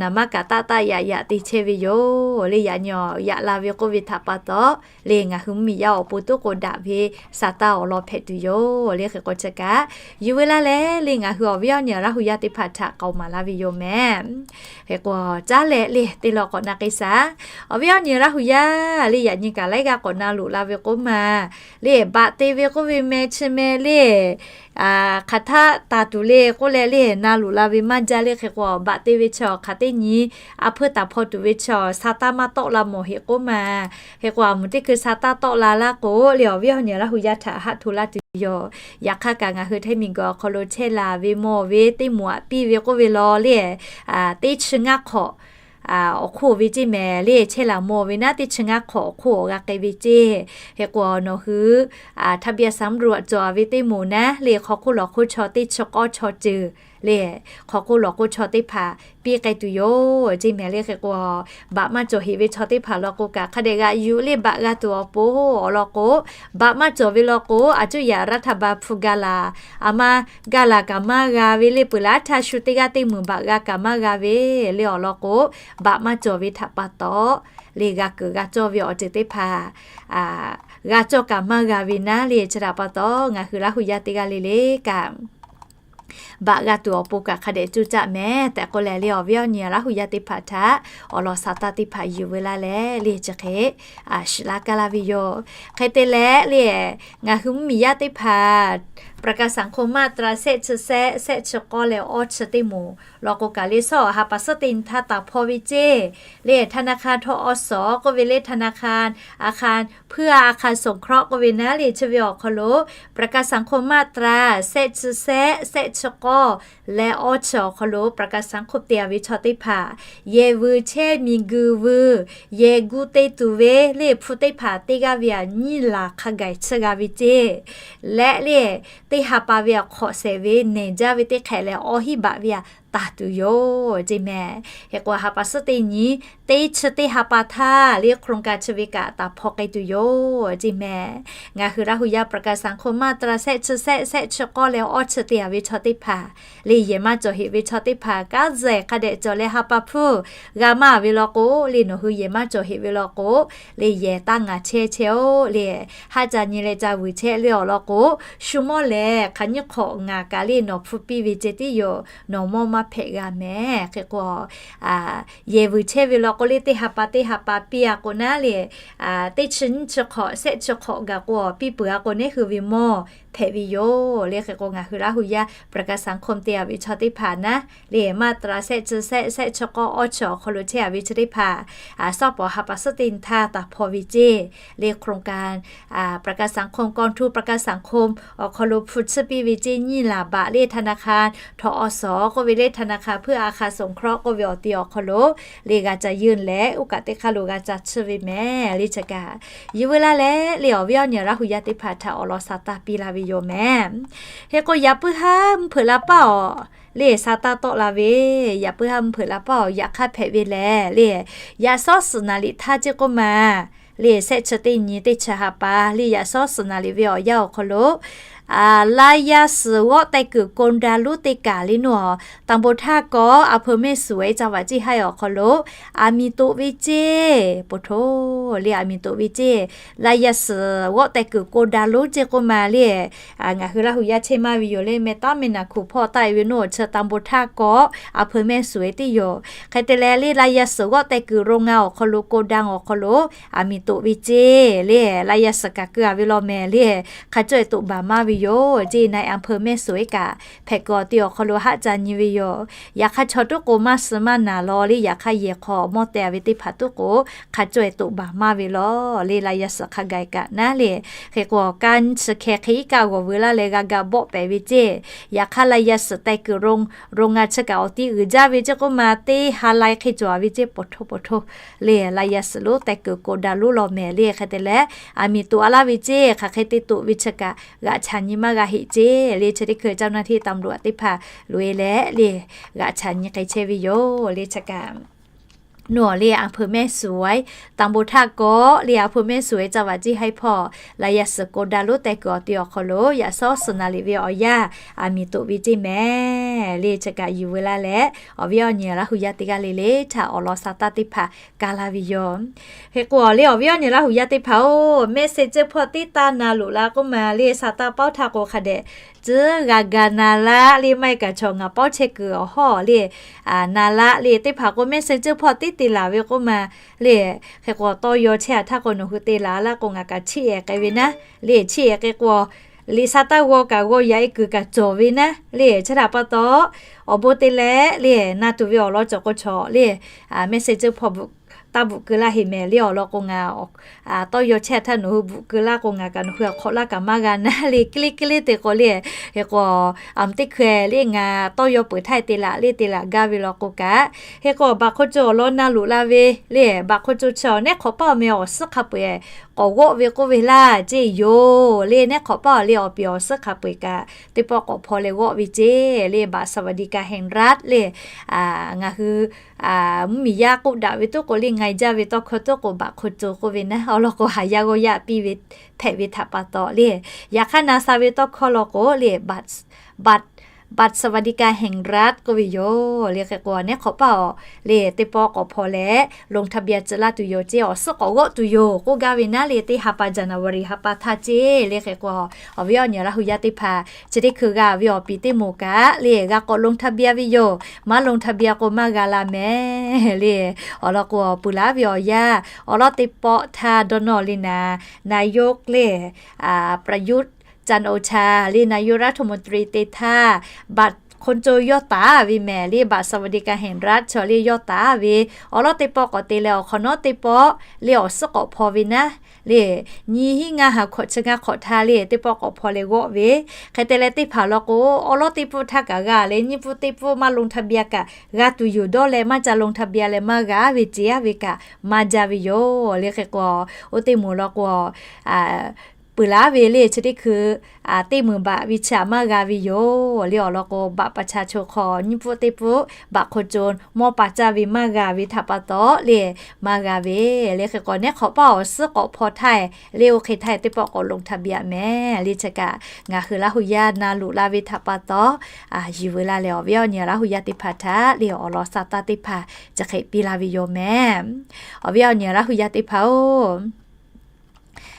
naˍ manˇ kaꞈ taˆ taˆ yaꞈ yaꞈ te chehˇ ve yoˬ le. Yaꞈ nyi awˬ yaꞈ la ve k'oˆ ve htaꞈ pa taw le, ngaˬ hui mvuhˇmiˬ yaˇ awˬ pon toˉ k'o daꞈ ve sa taˇ awˬ lawn hpehꞈ tuˬ yoˬ le. Hk'e k'o chi kaꞈ yuˬ ve laˇ leh le, ngaˬ hui awˬ viˉ awˬ nyi Laˇ huˍ yaˇ teˇ hpaˍ htaꞈ k'aoˍ maˍ laˇ ve yoˬ mehˍ. Hk'e k'o caˉ leh le, teˇ law k'awꞈ na k'ai shaˍ. Awˬ viˉ awˬ nyi Laˇ huˍ yaˇ le, yaꞈ nyi kaꞈ laiˉ g'aˇ k'awꞈ na loꞈ la ve k'oˆ ma le, baꞈ te ve k'oˆ ve meh chi meh le, hk'aˬ htaˆ taˍ tuˬ le k'oˆ leh le, na loꞈ la ve maˇ jaˇ le. Hk'e k'o baꞈ te ve chaw hk'aˬ teˇ nyi a hpuiˇ taˍ hpaw tuˬ ve chaw sa taˇ maˇ tawˆ la mawˬ heꞈ k'oˆ ma. Hk'e k'o a muˍ teˇ hkui sa taˇ tawˆ la laˇ k'o le, awˬ viˉ awˬ nyi Laˇ huˍ yaˇ htaꞈ haˆ hto laˇ tuˬ yoˬ. Yaꞈ hk'aˇ kaꞈ ngaˬ hui Htaiˇ miˬguiˬ awˬ hk'aw lo chehˇ laˬ ve mawˬ ve teˇ moˍ aꞈ piˇ ve k'oˆ ve law le, teˇ chi ngaˇ hk'awꞈ awˬ hk'oˆ ve ceˇ mehˍ le, chehˇ laˬ mawˬ ve naˉ teˇ chi ngaˇ hk'awꞈ awˬ hk'oˆ awˬ g'a k'ai ve ceˇ. Hk'e k'o nawˬ hui ทะเบียนสำรวจ cawˬ ve teˇ moˍ naˉ le, hk'aw hk'oˆ lawˬ hk'oˆ chaw teˇ chi k'awˇ chaw ceuˬ le, hk'aw hk'oˆ lawˬ hk'oˆ chaw teˇ hpaˍ piˇ k'ai tuˬ yoˬ ceˇ mehˍ le. Hk'e k'o baꞈ maˇ cawˬ heꞈ ve chaw teˇ hpaˍ law k'o kaꞈ, hk'a dehꞈ g'aꞈ yuˬ le, baꞈ g'a tuˬ awˬ pon awˬ lawn k'o, baꞈ maˇ cawˬ ve law k'o, a cuˇ yaꞈ รัฐบาล hpu ga laˬ, a ma ga laˬ kaꞈ maˇ g'a ve le. Peuˬ laˇ htaˇ shu teˇ g'aˇ teˇ muiˬ baꞈ g'a kaꞈ maˇ g'a ve le awˬ lawn k'o, baꞈ maˇ cawˬ ve htaꞈ pa taw le, g'a keunˍ g'a cawˇ ve awˬ ceuˬ teˇ hpaˍ g'a cawˇ kaꞈ maˇ g'a ve naˉ le. Chi htaꞈ pa taw ngaˬ hui Laˇ huˍ yaˇ teˇ g'aˇ le le kaꞈ baꞈ g'a tuˬ awˬ pon kaꞈ hk'a dehꞈ coˇ caˆ mehˍ tehꞈ k'oˆ leh, le awˬ viˉ awˬ nyi Laˇ hu yaˇ teˇ hpaˍ htaꞈ awˬ lawn saˍ taˇ teˇ hpaˍ yuˬ veu laˇ leh, le chi hk'e shiˍ laˇ kaˇ laˇ ve yoˬ. Hk'e te leh le, ngaˬ hui mvuhˇmiˬ yaˇ teˇ hpaˍ ประกันสังคม มาตรา shehˆ chi shehˆ, shehˆ chi k'awˇ leh awˇ chi teˇ moˍ law k'o kaꞈ, le shawˉ awˬ ha pa suhˉ teˇ nyi htaˇ taˍ hpawˇ ve ceˇ. Le ธนาคาร ทกส k'oˆ ve le, ธนาคาร อาคารเพื่ออาคารสงเคราะห์ k'oˆ ve naˉ le, chi ve awˬ hk'aw lo ประกันสังคม มาตรา shehˆ chi shehˆ, shehˆ chi k'awˇ leh awˇ chi awˬ hk'aw lo ประกันสังคม te a ve chaw teˇ hpaˍ yehˬ vuiˬ chehˇ miˬguiˬ vuiˬ yehˬ gu te tuˬ ve le hpu teˇ hpaˍ teˇ g'aˇ ve aꞈ nyiˇ laˬ hk'a gaˬ chiˇ g'a ve ceˇ. Leh le teˇ ha pa ve aꞈ hk'awꞈ shehˍ ve nehˬ jaˇ ve teˇ hk'ehꞈ leh awˇ hiˉ baꞈ ve aꞈ taˍ tuˬ yoˬ ceˇ mehˍ. Hk'e k'o, ha pa suhˉ teˇ nyi teˇ chi teˇ ha pa htaˇ le โครงการ chi ve kaꞈ taˍ hpawˇ k'ai tuˬ yoˬ ceˇ mehˍ. Ngaˬ hui Laˇ hu yaˇ ประกันสังคม มาตรา shehˆ chi shehˆ, shehˆ chi k'awˇ leh awˇ chi te a ve chaw teˇ hpaˍ le yehˬ maˇ cawˬ heꞈ ve chaw teˇ hpaˍ kanˉ zehˬ hk'a dehꞈ cawˬ leh ha pa hpfuhˇ g'a maˇ ve law k'o, le nawˬ hui yehˬ maˇ cawˬ heꞈ ve law k'o, le yehˬ taˇ ngaˬ chehˇ chehˇ-oˆ le. Haˉ ca nyi leh ca vuiˬ chehˇ le awˬ lawn k'o, shu mawˇ lehˬ hk'aˬ nyiˇ hk'awꞈ ngaˬ kaꞈ le nawˬ hpfuhˇ piˇ ve ceh tiˉ yoˬ. Nawˬ mawˇ maˇ hpehꞈ g'a mehˍ. Hk'e k'o, yehˬ vuiˬ chehˇ ve law k'o le, teˇ ha pa teˇ ha pa piˇ a k'o naˉ le, teˇ chi nyiˇ chi hk'awꞈ shehˆ chi hk'awꞈ gaˬ k'o, piˇ peuˬ a k'o, neˉ hui ve mawˇ hpehꞈ ve yoˬ le. Hk'e k'o, ngaˬ hui Laˇ hu yaˇ ประกันสังคม te a ve chaw teˇ hpaˍ naˉ le, มาตรา shehˆ chi shehˆ, shehˆ chi k'awˇ awˇ chi awˬ hk'aw lo chehˇ a ve chi teˇ hpaˍ, shawˉ pawˍ ha pa suhˉ teˇ nyi htaˇ taˍ hpaw ve ceˇ le โครงการ ประกันสังคม กองทุน ประกันสังคม awˬ hk'aw lo hpu chiˇ piˇ ve ceˇ nyiˇ laˬ baꞈ le ธนาคาร ทกส k'oˆ ve le, ธนาคารเพื่ออาคารสงเคราะห์ k'oˆ ve awˬ ti awˬ hk'aw lo le g'a ca yeuˇ leh, oˇ kaꞈ teˇ hk'aˇ lo g'a ca chiˇ ve mehˍ le. Chi kaꞈ yuˬ veu laˇ leh le, awˬ viˉ awˬ nyi Laˇ hu yaˇ teˇ hpaˍ htaꞈ awˬ lawn saˍ taˇ piˇ laˇ ve yoˬ mehˍ. Hk'e k'o, yaꞈ puiˉ haˉ mvuhˇ hpeuꞈ la paˇ awˬ le saˍ taˇ tawˆ la ve, yaꞈ puiˉ haˉ mvuhˇ hpeuꞈ la paˇ awˬ yaꞈ hk'aˇ hpehꞈ ve lehˬ le, yaꞈ shawˉ suhˍ naˍ liꞈ htaˇ ceˇ k'oˆ ma le, shehˆ chi teˇ nyi teˇ chi ha pa le, yaꞈ shawˉ suhˍ naˍ liꞈ ve awˬ yanˇ awˬ hk'aw lo ลายเซ็น g'awˆ teh kuiˬ โกดัง lonˉ teˇ kaˬ le naˉ, ตำบลท่าก๊อก อำเภอแม่สวย จังหวัดเชียงราย awˬ hk'aw lo aˬ miˍ toꞈ ve ceˇ, po hto le aˬ miˍ toꞈ ve ceˇ. ลายเซ็น g'awˆ teh kuiˬ โกดัง lonˉ ceˇ k'oˆ ma le, ngaˬ hui Laˇ hu yaˇ chehˇ maˇ ve yoˬ le, meh taˉ meh naˍ hkuˬ hpawˇ taˆ e ve naˉ awˬ chi ตำบลท่าก๊อก อำเภอแม่สวย tiˉ yoˬ. Hk'e te leh le ลายเซ็น g'awˆ teh kuiˬ โรงงาน awˬ hk'aw lo โกดัง awˬ hk'aw lo aˬ miˍ toꞈ ve ceˇ le, ลายเซ็น kaꞈ keu a ve law mehˍ le, hk'a cawˇ e toꞈ baˬ maˇ ve yoˬ ceˇ. นายอำเภอแม่สวย kaꞈ hpehꞈ kuiˬ awˬ ti awˬ hk'aw lo haˆ ca nyi ve yoˬ. Yaꞈ hk'aˇ chaw tuˉ k'o maˇ suh maˇ naˍ law le, yaꞈ hk'aˇ yehˬ hk'aw mawˇ teh a ve teˇ hpaˍ tuˉ k'o hk'a cawˇ e toꞈ baˬ maˇ ve law le, ลายเซ็น hk'a gaˬ kaꞈ naˉ le. Hk'e k'o, kanˉ chi hkeh hk'e iˉ kaˆ g'awˬ veu laˇ leh g'a ga bawˆ pehˍ ve ceˇ. Yaꞈ hk'aˇ ลายเซ็น teh kuiˬ โรงงาน chi kaꞈ awˬ ti uiˍ jaˇ ve ceˇ k'oˆ ma, teˇ ha lai hk'e cawˬ a ve ceˇ, po hto po hto le ลายเซ็น lonˉ teh kuiˬ โกดัง lonˉ law mehˍ le. Hk'e te leh aˬ miˍ toꞈ a laˇ ve ceˇ, hk'aˬ hk'e te toꞈ ve chi kaꞈ g'aꞈ chaꞈ nyi maˇ g'a heˆ ceˇ le. Chi teˇ hkui เจ้าหน้าที่ตำรวจ teˇ hpaˍ loꞈ e leh le g'aꞈ chaꞈ nyi k'ai chehˇ ve yoˬ le. Chi kaꞈ naˉ le อำเภอแม่สวย ตำบลท่าก๊อก le อำเภอแม่สวย จังหวัดเชียงราย hpawˇ ลายเซ็น โกดัง lonˉ teh kuiˬ awˬ ti awˬ hk'aw lo yaꞈ shawˉ suhˍ naˍ liꞈ ve awˬ yanˇ aˬ miˍ toꞈ ve ceˇ mehˍ le. Chi kaꞈ yuˬ veu laˇ leh, awˬ viˉ awˬ nyi Laˇ hu yaˇ teˇ g'aˇ le le htaꞈ awˬ lawn saˍ taˇ teˇ hpaˍ kaˇ laˇ ve yoˬ. Hk'e k'o, awˬ le awˬ viˉ awˬ nyi Laˇ hu yaˇ teˇ hpaˍ-oˬ, แมสเซนเจอร์ hpawˇ tiˉ taˇ na loꞈ la k'oˆ ma le, saˍ taˇ pawˇ htaˇ k'o hk'a dehꞈ tcuhˉ g'a ga na laˇ le, maˇ heˆ kaꞈ chaw ngaˬ pawˇ chehˇ kuiˬ awˬ hawˉ le na laˇ le. Teˇ hpaˍ k'o แมสเซนเจอร์ hpawˇ tiˉ te laˬ ve k'oˆ ma le. Hk'e k'o, tawˇ yaw chehˇ a htaˇ k'o nawˬ hui te laˬ laˇ k'o ngaˬ kaꞈ chiˇ ehˍ k'ai ve naˉ le. Chiˇ ehˍ k'ai k'o, liꞈ saˍ taˇ g'aw kaꞈ g'aw yaꞈ e kuiˬ kaꞈ cawˬ ve naˉ le. Chi htaꞈ pa taw, awˬ bon te leh le na tuˬ ve awˬ lawn cawˬ k'o chaw le แมสเซนเจอร์ hpawˇ bvuhꞈ taˇ bvuhꞈ keu laˇ heˆ mehˍ le. Awˬ lawn k'o ngaˬ tawˇ yaw chehˇ a htaˇ nawˬ hui bvuhꞈ keu laˇ k'o ngaˬ kaꞈ nawˬ hui hk'awꞈ laˇ kaꞈ maˇ g'a naˉ le. Kiˇ liˇ kiˇ liˇ te k'o le, hk'e k'o, teˇ hkui le ngaˬ tawˇ yaw peuˬ htaˇ te laˬ le, te laˬ gaˇ ve law k'o kaꞈ, hk'e k'o, baꞈ hk'oˆ co awˬ lawn na loꞈ la ve le, baꞈ hk'oˆ co chi awˬ nehˉ hk'awꞈ paˇ awˬ meh awˬ suhˉ hk'a peu-eˬ k'awꞈ g'awˆ ve k'oˆ ve laˇ ceˇ yoˬ le. Nehˉ hk'awꞈ paˇ awˬ le awˬ piˍ awˬ suhˉ hk'a peu-eˬ kaꞈ teˇ pawˆ k'awꞈ hpaw leh g'awˆ ve ceˇ le. Baꞈ สวัสดิการแห่งรัฐ le ngaˬ hui mvuhˇmiˬ yaˇ k'oˆ daꞈ ve tuˉ k'o le, nga jaˇ ve tawˇ hkawˇ tuˉ k'o baꞈ hk'oˆ co k'oˆ ve naˉ. Awˬ lawn k'o, haˍ yaˇ g'awˇ yaˇ piˇ ve hpehꞈ ve htaꞈ pa taw le, yaꞈ hk'aˇ na sha ve tawˇ hkawˇ law k'o le, baꞈ บัตรสวัสดิการแห่งรัฐ k'oˆ ve yoˬ. Le hk'e k'o, neˉ hk'awꞈ paˇ awˬ le teˇ pawˆ k'awꞈ hpaw leh ลงทะเบียน tcuh laˇ tuˬ yoˬ ceˇ, awˬ suhˉ k'awꞈ g'awˆ tuˬ yoˬ k'oˆ gaˇ ve naˉ le, teˇ ha pa January ha pa htaˇ ceˇ. Le hk'e k'o, awˬ viˉ awˬ nyi Laˇ hu yaˇ teˇ hpaˍ chi teˇ hkui g'a ve awˬ piˍ teˇ moˍ kaꞈ le g'a k'awꞈ ลงทะเบียน ve yoˬ. Maˇ ลงทะเบียน k'o maˇ g'a la mehˍ le. Awˬ lawn k'o, peuˬ laˉ ve awˬ yanˇ awˬ lawn teˇ pawˆ htaˇ dawˇ nawˇ le naˍ, นายก le ประยุทธ์ จันทร์โอชา le นายกรัฐมนตรี te htaˇ บัตรคนจน yawˇ taˍ ve mehˍ le, บัตรสวัสดิการแห่งรัฐ chaw le yawˇ taˍ ve awˬ lawn teˇ pawˆ k'awꞈ te leh, awˬ hk'awꞈ nawˉ teˇ pawˆ le awˬ suhˉ k'awꞈ hpaw ve naˉ le, nyiˇ hinˉ ngaˇ ha hkawꞈ chi ngaˇ hk'awꞈ htaˇ le teˇ pawˆ k'awꞈ hpaw leh g'awˆ ve. Hk'e te leh teˇ hpaˍ law k'o, awˬ lawn teˇ pawˆ htaˇ kaꞈ g'a le, nyiˇ pawˆ teˇ pawˆ maˇ ลงทะเบียน kaꞈ g'a tuˬ yoˬ dawˇ leh, maˇ ca ลงทะเบียน leh maˇ g'a ve ceˇ ve kaꞈ maˇ jaˇ ve yoˬ. Le hk'e k'o, oˇ teˇ moˍ law k'o, peuˬ laˉ ve le chi teˇ hkui teˇ meunˍ baꞈ ve chi aꞈ maˇ g'a ve yoˬ. Le awˬ lawn k'o, บัตรประชาชน hk'aw nyiˇ pawˆ teˇ pawˆ บัตรคนจน mawˇ pa caˇ ve maˇ g'a ve htaꞈ pa taw le maˇ g'a ve. Le hk'e k'o, neˉ hk'awꞈ paˇ awˬ suhˉ k'awꞈ hpaw htaˇ le, oˇ hk'e htaˇ teˇ pawˆ k'awꞈ ลงทะเบียน mehˍ le. Chi kaꞈ ngaˬ hui Laˇ hu yaˇ na loꞈ la ve htaꞈ pa taw, yuˬ veu la leh awˬ viˉ awˬ nyi Laˇ hu yaˇ teˇ hpaˍ htaꞈ le awˬ lawn sa taˇ teˇ hpaˍ chi hk'e piˇ laˇ ve yoˬ mehˍ. Awˬ viˉ awˬ nyi Laˇ hu yaˇ teˇ hpaˍ-oˬ,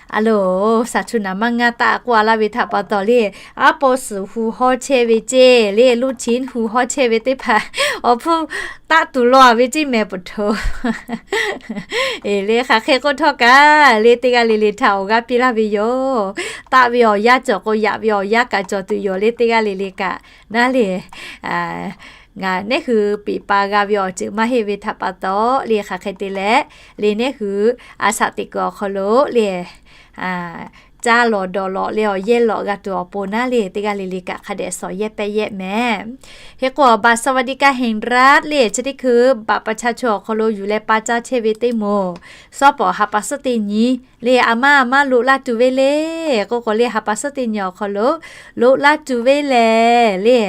a loˬ, saˍ chu naˍ maˇ ngaˇ taˆ k'oˆ a laˇ ve htaꞈ pa taw le, aˉ paw suhˍ hu hawˉ chehˇ ve ceˇ le, ลูกชิ้น hu hawˉ chehˇ ve teˇ hpaˍ awˬ hpfuhˇ taˆ tuˬ law ve ceˇ mehˍ peuˬ hto. Eˬ le, hk'aˬ hk'e k'oˆ htawˇ kaꞈ le, teˇ g'aˇ le le htaꞈ awˬ g'aˇ piˇ laˇ ve yoˬ. Taˆ ve awˬ yanˇ cawˬ k'o, yaꞈ ve awˬ yanˇ kaꞈ cawˬ tuˬ yoˬ le, teˇ g'aˇ le le kaꞈ naˉ le. Ngaˬ neˉ hui peꞈ pa g'a ve awˬ ceuˬ maˇ heˆ ve htaꞈ pa taw le, hk'aˬ hk'e te leh le, neˉ hui a shaꞈ teꞈ kuiˬ awˬ hk'aw lo le, caˇ lawˬ dawˬ lawˬ leh awˬ yehˇ lawꞈ g'a tuˬ awˬ pon naˉ le, teˇ g'aˇ le le kaꞈ hk'a dehꞈ shawˍ yehˇ pehˇ yehˇ mehˍ. Hk'e k'o, บัตรสวัสดิการแห่งรัฐ le chi teˇ hkui บัตรประชาชน awˬ hk'aw lo yuˬ leh pa caˇ chehˇ ve teˇ moˍ, shawˉ pawˍ ha pa suhˉ teˇ nyi le, a maˇ a maˇ loꞈ la tuˬ ve le k'oˆ k'o le, ha pa suhˉ teˇ nyi awˬ hk'aw lo loꞈ la tuˬ ve lehˬ le,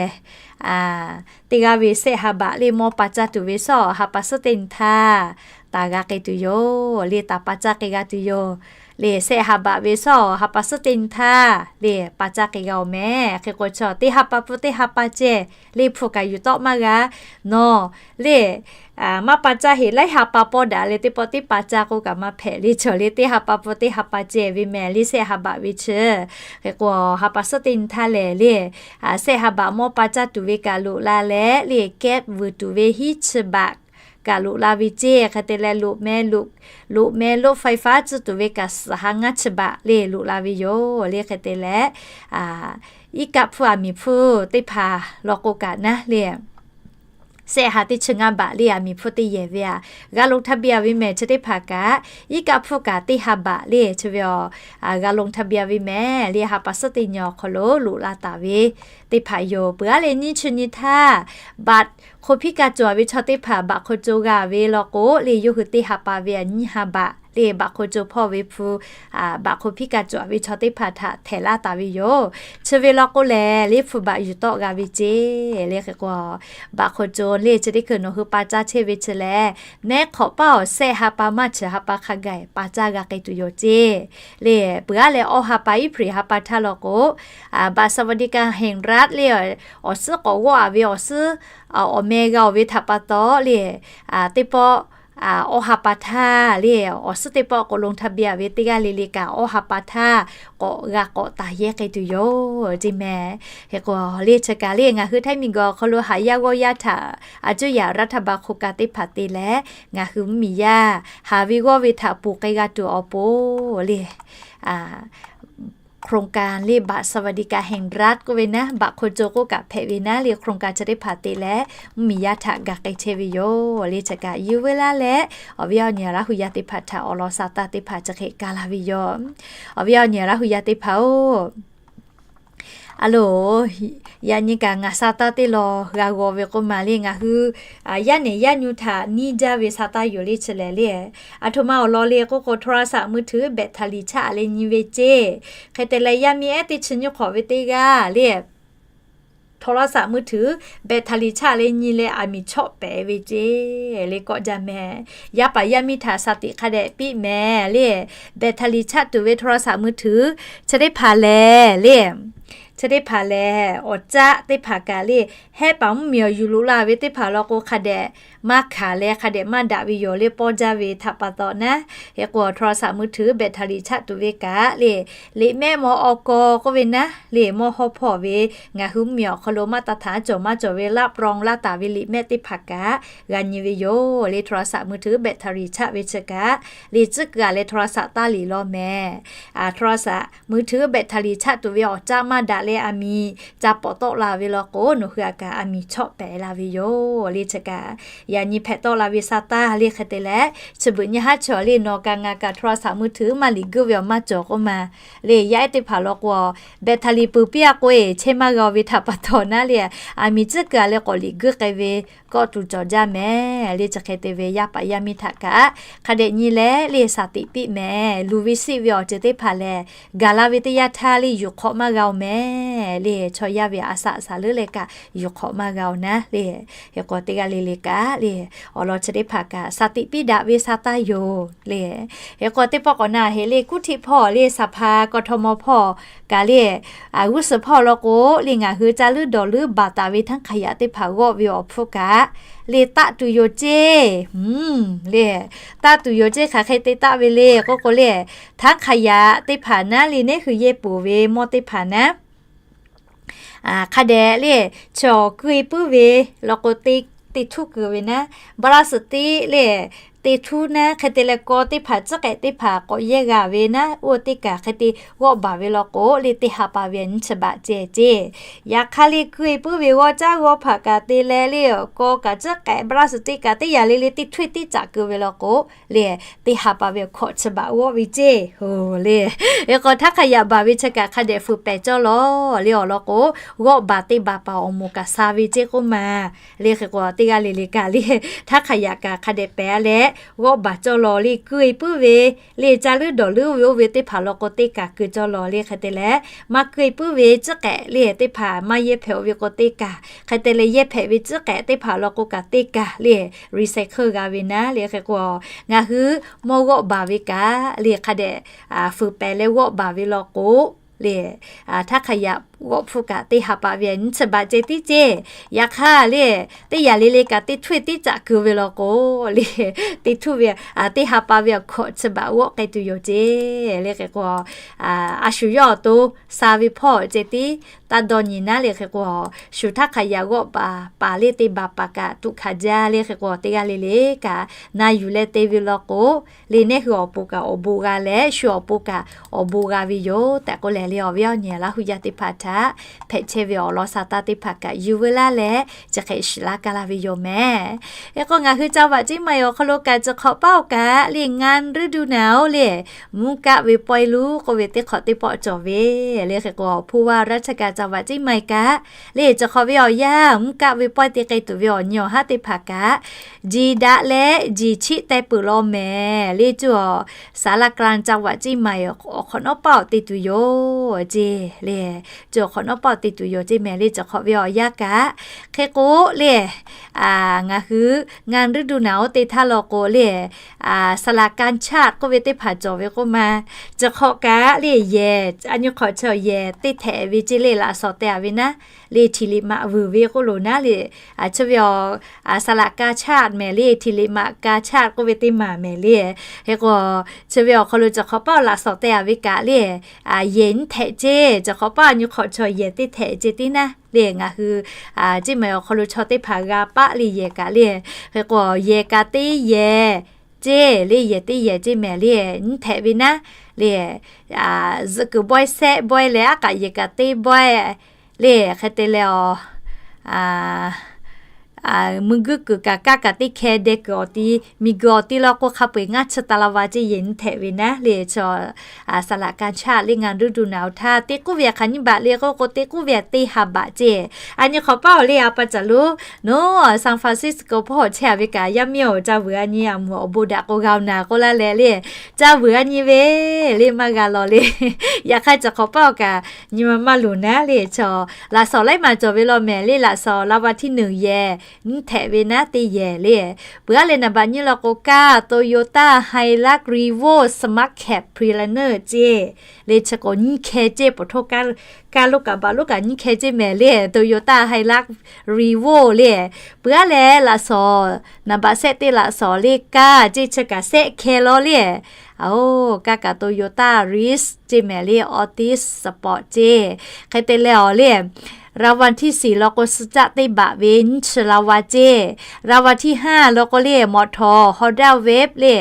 teˇ g'aˇ ve shehˆ ha baꞈ le mawˇ pa caˇ tuˬ ve shawˉ ha pa suhˉ teˇ nyi htaˇ taˍ g'a k'ai tuˬ yoˬ le, taˍ pa caˇ k'ai g'a tuˬ yoˬ le. Shehˆ ha baꞈ ve shawˉ ha pa suhˉ teˇ nyi htaˇ le pa caˇ k'ai g'a-oˬ mehˍ. Hk'e k'o, chaw teˇ ha pa hpu teˇ ha pa ceh le hpu kaꞈ yuˬ tawˆ maˇ g'a. Nawˬ le maˇ pa caˇ heꞈ laiˉ ha pa pawˆ daꞈ leh teˇ pawˆ teˇ pa caˇ k'o kaꞈ maˇ hpehꞈ le, chaw le teˇ ha pa hpu teˇ ha pa ceh ve mehˍ le, shehˆ ha baꞈ ve chi. Hk'e k'o, ha pa suhˉ teˇ nyi htaˇ lehˬ le, shehˆ ha baꞈ mawˇ pa caˇ tuˬ ve kaꞈ loꞈ la leh le, แก๊ส vuiˬ tuˬ ve hiˉ chi baꞈ kaꞈ loꞈ la ve ceˇ. Hk'e te leh, loꞈ meh, loꞈ meh รถไฟฟ้า tcuh tuˬ ve kaꞈ suhˍ ha ngaˇ chi baꞈ le loꞈ la ve yoˬ le. Hk'e te leh, iˉ kaˆ hpfuhˇ aˬ miˍ hpfuhˇ teˇ hpaˍ law k'o kaꞈ naˉ le, shehˆ ha teˇ chi ngaˇ baꞈ le aˬ miˍ hpfuhˇ teˇ yehˬ ve aꞈ g'a ลงทะเบียน ve mehˍ. Chi teˇ hpaˍ kaꞈ iˉ kaˆ hpfuhˇ kaꞈ teˇ ha baꞈ le chi ve aˬ g'a ลงทะเบียน ve mehˍ le, ha pa suhˉ teˇ nyi awˬ hk'aw lo loꞈ la taˍ ve teˇ hpaˍ yoˬ. Peuˬ aˉ leh nyiˇ chi nyi htaˇ บัตรคนพิการ cawˬ ve chaw teˇ hpaˍ บัตรคนจน g'a ve law k'o le, yawˇ hui teˇ ha pa ve aꞈ nyiˇ ha baꞈ le บัตรคนจน hpawˇ ve hpu บัตรคนพิการ cawˬ ve chaw teˇ hpaˍ htaꞈ htehꞈ laˇ taˍ ve yoˬ. Chi ve law k'o lehˬ le, hpu baꞈ yuˬ tawˆ g'a ve ceˇ le. Hk'e k'o, บัตรคนจน le chi teˇ hkui nawˬ hui pa caˇ chehˇ ve chi lehˬ, neˉ hk'awꞈ paˇ awˬ shehˆ ha pa maˇ chi ha pa hk'a gaˬ pa caˇ g'a k'ai tuˬ yoˬ ceˇ le. Peuˬ aˉ leh awˇ ha pa iˉ hpriˍ ha pa htaˇ law k'o, บัตรสวัสดิการแห่งรัฐ le awˬ suhˉ k'awꞈ g'awˆ a ve awˬ suhˉ awˬ meh g'a-oˬ ve htaꞈ pa taw le, teˇ pawˆ awˇ ha pa htaˇ le, awˬ suhˉ teˇ pawˆ k'awꞈ ลงทะเบียน ve teˇ g'aˇ le le kaꞈ awˇ ha pa htaˇ k'awꞈ g'a k'awꞈ taˍ yehˇ k'ai tuˬ yoˬ ceˇ mehˍ. Hk'e k'o, le chi kaꞈ le ngaˬ hui htaiˇ miˬ guiˬ awˬ hk'aw lo haꞈ yaˇ g'awˇ yaˇ htaꞈ a cuˇ yaꞈ รัฐบาล โครงการ teˇ hpaˍ te leh, ngaˬ hui mvuhˇmiˬ yaˇ haˍ ve g'awˇ ve htaꞈ ponˬ k'ai g'a tuˬ awˬ pon le, โครงการ le บัตรสวัสดิการแห่งรัฐ k'oˆ ve naˉ, บัตรคนจน k'oˆ kaꞈ hpehꞈ ve naˉ le, โครงการ chi teˇ hpaˍ te leh mvuhˇmiˬ yaˇ htaꞈ g'a k'ai chehˇ ve yoˬ le. Chi kaꞈ yuˬ veu laˇ leh, awˬ viˉ awˬ nyi Laˇ hu yaˇ teˇ hpaˍ htaꞈ awˬ lawn sa taˇ teˇ hpaˍ chi hk'e kaˇ laˇ ve yoˬ. Awˬ viˉ awˬ nyi Laˇ hu yaˇ teˇ hpaˍ-oˬ, a loˬ, yaꞈ nyi kaꞈ ngaˬ sa taˇ teˇ lawn g'a g'aw ve k'oˆ ma le, ngaˬ hui yaˇ nehˬ yaˇ nyu htaꞈ niˇ jaˇ ve sa taˇ yoˬ le. Chi lehˬ le, aˬ htoꞈ ma awˬ lawn le k'oˆ k'o, โทรศัพท์มือถือ แบตเตอรี่ chaꞈ leh nyi ve ceˇ. Hk'e te leh, yaˇ miˇ ehˉ teˇ chi nyiˇ hk'awꞈ ve teˇ g'aˇ le, โทรศัพท์มือถือ แบตเตอรี่ chaꞈ leh nyi leh aˬ miˍ chawˆ pehˍ ve ceˇ le kawˆ jaˇ mehˍ. Yaˇ paˍ yaˇ miˇ htaꞈ shaˍ tiꞈ hk'a dehꞈ piˇ mehˍ le, แบตเตอรี่ chaꞈ tuˬ ve โทรศัพท์มือถือ chi teˇ hpaˍ lehˬ le, chi teˇ hpaˍ lehˬ, awˬ caˆ teˇ hpaˍ kaꞈ le, hehˉ paˍ mvuhˇmiˬ awˬ yuˬ loꞈ la ve teˇ hpaˍ law k'o, hk'a dehꞈ maˇ hkanˍ leh hk'a dehꞈ maˇ daꞈ ve yoˬ le, pawˇ jaˇ ve htaꞈ pa taw naˉ. Hk'e k'o, โทรศัพท์มือถือ แบตเตอรี่ chaˆ tuˬ ve kaꞈ le, liꞈ mehˆ mawˇ awˬ kaw k'oˆ ve naˉ le, mawˇ hawˉ hpawˇ ve ngaˬ hui mvuhˇmiˬ awˬ hk'aw lo maˇ taˇ htaꞈ cawˬ maˇ cawˬ ve laˆ pron laˇ taˍ ve liꞈ mehˆ teˇ hpaˍ kaꞈ g'a nyi ve yoˬ le. โทรศัพท์มือถือ แบตเตอรี่ chaˆ ve chi kaꞈ le, tcuhˉ kuiˬ a leh โทรศัพท์ taˇ liꞈ law mehˍ. โทรศัพท์มือถือ แบตเตอรี่ chaˆ tuˬ ve awˬ caˆ maˇ daꞈ leh aˬ miˍ ca pawˍ tawˆ la ve law k'o, nawˬ hui a kaꞈ aˬ miˍ chawˆ pehˍ la ve yoˬ le. Chi kaꞈ yaꞈ nyi hpehꞈ tawˆ la ve sa taˇ le. Hk'e te leh, chi beuꞈ nyi haˉ chaw le, nawˬ kaꞈ ngaˬ kaꞈ โทรศัพท์มือถือ maˇ liꞈ guiˇ ve awˬ maˇ cawˬ k'oˆ ma le. Yaˇ ehˉ teˇ hpaˍ law k'o, แบตเตอรี่ peuˬ piˇ a k'o e chehˇ maˇ g'a ve htaꞈ pa taw naˉ le, aˬ miˍ tcuhˉ kuiˬ a leh k'awꞈ liꞈ guiˇ k'ai ve kawˆ tuˬ cawˬ jaˇ mehˍ le. Chi hk'e te ve yaˇ paˍ yaˇ miˇ htaꞈ kaꞈ hk'a dehꞈ nyi leh le, shaˍ tiꞈ piˇ mehˍ. Luˬ ve siˆ ve awˬ ceuˬ teˇ hpaˍ lehˬ, gaˬ la ve teˇ yanˇ htaˇ le yuˬ hk'awꞈ maˇ g'a oˬ mehˍ le. Chaw yaˇ ve a shaꞈ shaˍ leuˉ leh kaꞈ yuˬ hk'awꞈ maˇ g'a oˬ naˉ le. Hk'e k'o, teˇ g'aˇ le le kaꞈ le, awˬ lawn chi teˇ hpaˍ kaꞈ shaˍ tiꞈ piˇ daꞈ ve sa taˇ yoˬ le. Hk'e k'o, teˇ pawˆ k'awꞈ na heˍ le, กรุงเทพ hpawˇ le, สภา กทม hpawˇ kaꞈ le, g'uˇ suhˍ hpawˇ law k'o le, ngaˬ hui ca leuˉ dawˬ leuˉ baˬ taˍ ve htaˇ hk'aˬ yaꞈ teˇ hpaˍ g'awˆ ve awˬ hpfuhˇ kaꞈ le, taˆ tuˬ yoˬ ceˇ le. Taˆ tuˬ yoˬ ceˇ. Hk'aˬ hk'e te taˆ ve le k'oˆ k'o le, htaˇ hk'aˬ yaꞈ teˇ hpaˍ naˉ le, neˉ hui yehˇ poˬ ve mawˇ teˇ hpaˍ naˉ hk'a dehꞈ le, chaw kuˇ e puiˉ ve law k'o, te htuˉ keu ve naˉ, พลาสติก le, te htuˉ naˉ. Hk'e te leh, kaw teˇ hpaˍ, tcuhˉ k'ehꞈ teˇ hpaˍ k'awꞈ yehˇ g'a ve naˉ, oˇ teˇ kaˬ hk'e te g'awˆ baˬ ve law k'o le, te ha pa ve nyi chi baꞈ ceh ceˇ. Yaꞈ hk'aˇ le, kuˇ e puiˉ ve g'awˇ caˉ g'awˇ hpaꞈ kaꞈ te leh le, kaw kaꞈ tcuhˉ k'ehꞈ พลาสติก kaꞈ teˇ yanˇ le le te htuˉ e teˇ caꞈ keu ve law k'o le, te ha pa ve hkawꞈ chi baꞈ g'awˆ ve ceˇ le. Hk'e k'o, htaˇ hk'aˬ yaꞈ baˬ ve chi kaꞈ hk'a dehꞈ fuiˍ pehˍ cawˇ lawˬ le. Awˬ lawn k'o, g'awˆ baˬ te baˬ paˍ awˬ moˍ kaꞈ sha ve ceˇ k'oˆ ma le. Hk'e k'o, teˇ g'aˇ le le kaꞈ le, htaˇ hk'aˬ yaꞈ kaꞈ hk'a dehꞈ pehˍ leh g'awˆ baˬ cawˇ lawˬ le. Kuˇ e puiˉ ve le, ca leuˉ dawˬ leuˉ ve oˇ ve teˇ hpaˍ law k'o, teˇ kaˬ keu cawˇ lawˬ le. Hk'e te leh, maˇ kuˇ e puiˉ ve tcuhˉ k'ehꞈ le teˇ hpaˍ maˇ yehˇ hpehꞈ oˇ ve k'o, teˇ kaˬ. Hk'e te leh, yehˇ hpehꞈ ve tcuhˉ k'ehꞈ teˇ hpaˍ law k'o kaꞈ, teˇ kaˬ le recycle g'a ve naˉ le. Hk'e k'o, ngaˬ hui mawˇ g'awˆ baˬ ve kaꞈ le, hk'a dehꞈ fuiˍ pehˍ leh g'awˆ baˬ ve law k'o le, htaˇ hk'aˬ yaꞈ g'awˆ hpfuhˇ kaꞈ te ha pa ve nyi chi baꞈ ceh tiˉ ceˇ. Yaꞈ hk'aˇ le, teˇ yanˇ le le kaꞈ te htuˉ e teˇ caꞈ keu ve law k'o le, te htuˉ ve, te ha pa ve awˬ hkawꞈ chi baꞈ g'awˆ k'ai tuˬ yoˬ ceˇ le. Hk'e k'o, a shu yawˇ awˬ to sha ve hpawˇ ceh tiˉ taˇ dawˇ nyi naˉ le. Hk'e k'o, shu htaˇ hk'aˬ yaꞈ g'awˆ baˬ paˍ le, te baˬ paˍ kaꞈ tuꞈ hkanˍ jaˇ le. Hk'e k'o, teˇ g'aˇ le le kaꞈ na yuˬ leh te ve law k'o le, neˉ hui awˬ pon kaꞈ awˬ bon g'a leh, shu awˬ pon kaꞈ awˬ bon g'a ve yoˬ tehꞈ k'oˆ leh le, awˬ viˉ awˬ nyi Laˇ hu yaˇ teˇ hpaˍ htaꞈ hpehꞈ chehˇ ve awˬ lawn sa taˇ teˇ hpaˍ kaꞈ yuˬ veu laˇ leh, chi hk'e shiˍ laˇ kaˇ laˇ ve yoˬ mehˍ. Hk'e k'o, ngaˬ hui จังหวัดเชียงใหม่ awˬ hk'aw lo kaꞈ chi hk'awꞈ paˉ awˬ kaꞈ le, งานฤดูหนาว le, mvuhˇ kaˆ ve pawehˇ lo k'oˆ ve teˇ hk'awꞈ teˇ pawˆ cawˬ ve le. Hk'e k'o, ผู้ว่าราชการจังหวัดเชียงใหม่ kaꞈ le, chi hk'awꞈ ve awˬ yanˇ mvuhˇ kaˆ ve pawehˇ te k'ai tuˬ ve awˬ nyi awˬ haˉ teˇ hpaˍ kaꞈ, jiˬ daꞈ leh jiˬ chiˆ teh peuˬ law mehˍ le. Cuˇ awˬ ศาลากลางจังหวัดเชียงใหม่ awˬ hk'awꞈ nawˉ paˆ awˬ te tuˬ yoˬ ceˇ le. Cuˇ awˬ hk'awꞈ nawˉ paˆ awˬ te tuˬ yoˬ ceˇ mehˍ le, chi hk'awꞈ ve awˬ yanˇ kaꞈ. Hk'e k'o le, ngaˬ hui งานฤดูหนาว te htaˇ law k'o le, ศาลากาชาด k'oˆ ve teˇ hpaˍ cawˬ ve k'oˆ ma. Chi hk'awꞈ kaꞈ le, yehˬ, a nyi hk'awꞈ chi yehˬ teˇ htehꞈ ve ceˇ le, laꞈ shawˍ teh a ve naˉ le, htiˍ liꞈ maꞈ vuiˬ ve k'oˆ loˬ naˉ le. Chi ve awˬ ศาลากาชาด mehˍ le, htiˍ liꞈ maꞈ กาชาด k'oˆ ve teˇ maˬ mehˍ le. Hk'e k'o, chi ve awˬ hk'aw lo chi hk'awꞈ paˉ laꞈ shawˍ teh a ve kaꞈ le, yehˬ nyiˇ htehꞈ ceˇ. Chi hk'awꞈ paˉ a nyi hk'awꞈ chi yehˬ teˇ htehꞈ ceˇ tiˉ naˉ le. Ngaˬ hui Ceˇ mehˍ awˬ hk'aw lo chaw teˇ hpaˍ g'a paˆ le yehˬ kaꞈ le. Hk'e k'o, yehˬ kaꞈ teˇ yehˬ ceˇ le, yehˬ teˇ yehˬ ceˇ mehˍ le, nyiˇ htehꞈ ve naˉ le. Zuhꞈ kuiˬ bawehˇ sehˆ bawehˇ leh, aˉ k'aꞈ yehˬ kaꞈ teˇ bawehˇ le. Hk'e te leh, awˬ, mui guiˇ kuiˬ kaꞈ kaˇ kaꞈ teˇ hkeh deh kuiˬ awˬ ti, miˬ guiˬ awˬ ti law k'o, hk'a peu eˬ ngaˇ chi ta la va ceˇ yehˬ nyiˇ htehꞈ ve naˉ le. Chaw ศาลากาชาด le งานฤดูหนาว htaˇ teˇ k'uˉ ve hk'aˬ nyiˇ baꞈ le k'oˆ k'o, teˇ k'uˉ ve teˇ ha baꞈ ceˇ. A nyi hk'awꞈ paˉ awˬ le, a pa caˬ lo, nawˬ San Francisco hpawˇ chehˇ a ve kaꞈ, yaˇ miˇ awˬ ca vuiˬ a nyi, a mvuhˬ awˬ bon daꞈ k'o g'a oˬ naˍ k'oˆ laˇ leh le, ca vuiˬ a nyi ve le, maˇ g'a lawˬ le. Yaꞈ hk'aˇ, chi hk'awꞈ paˉ awˬ kaꞈ nyi ma maˇ loˍ naˉ le. Chaw laꞈ shawˍ laiˉ maˬ cawˬ ve law mehˍ le, laꞈ shawˍ ลาวาที่หนึ่ง yehˬ nyiˇ htehꞈ ve naˉ teˇ yehˬ le. Peuˬ aˉ leh naˍ baꞈ nyiˇ law k'o, kaˇ Toyota Hilux Revo Smart Cab Preliner ceˇ le. Chi k'o nyiˇ hkeh ceˇ, pawˬ htawˇ kaˇ loˉ kaꞈ baꞈ loˉ kaꞈ nyiˇ hkeh ceˇ mehˍ le. Toyota Hilux Revo le. Peuˬ aˉ leh laꞈ shawˍ, naˍ baꞈ sehˆ teˇ laꞈ shawˍ le, kaˇ ceˇ, chi kaꞈ sehˆ hkeh law le. Aˬ, kaˇ kaꞈ Toyota Yaris ceˇ mehˍ le, Altis Sport ceˇ. Hk'e te leh awˬ le, รางวัลที่สี่ law k'o, suh caˆ teˇ baꞈ ve nyiˇ chi รางวัล ceˇ. รางวัลที่ห้า law k'o le, mawꞈ htawnˍ Honda Wave le,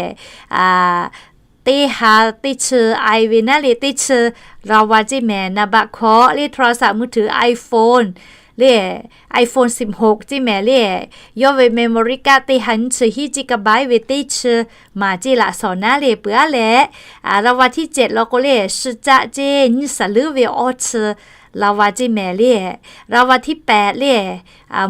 teˇ ha teˇ chi ai ve naˉ le, teˇ chi รางวัล ceˇ mehˍ. Naˍ baꞈ hkawꞈ le, โทรศัพท์มือถือ iPhone le, iPhone สิบหก ceˇ mehˍ le. Yawˇ ve memory card teˇ ha nyiˇ chi hiˉ จิกะไบต์ ve teˇ chi maˍ ceˇ laꞈ shawˍ naˉ le. Peuˬ aˉ leh รางวัลที่เจ็ด law k'o le, suh caˆ ceˇ, nyiˇ saˍ leuˉ ve awˇ chi รางวัล ceˇ mehˍ le. รางวัลที่แปด le,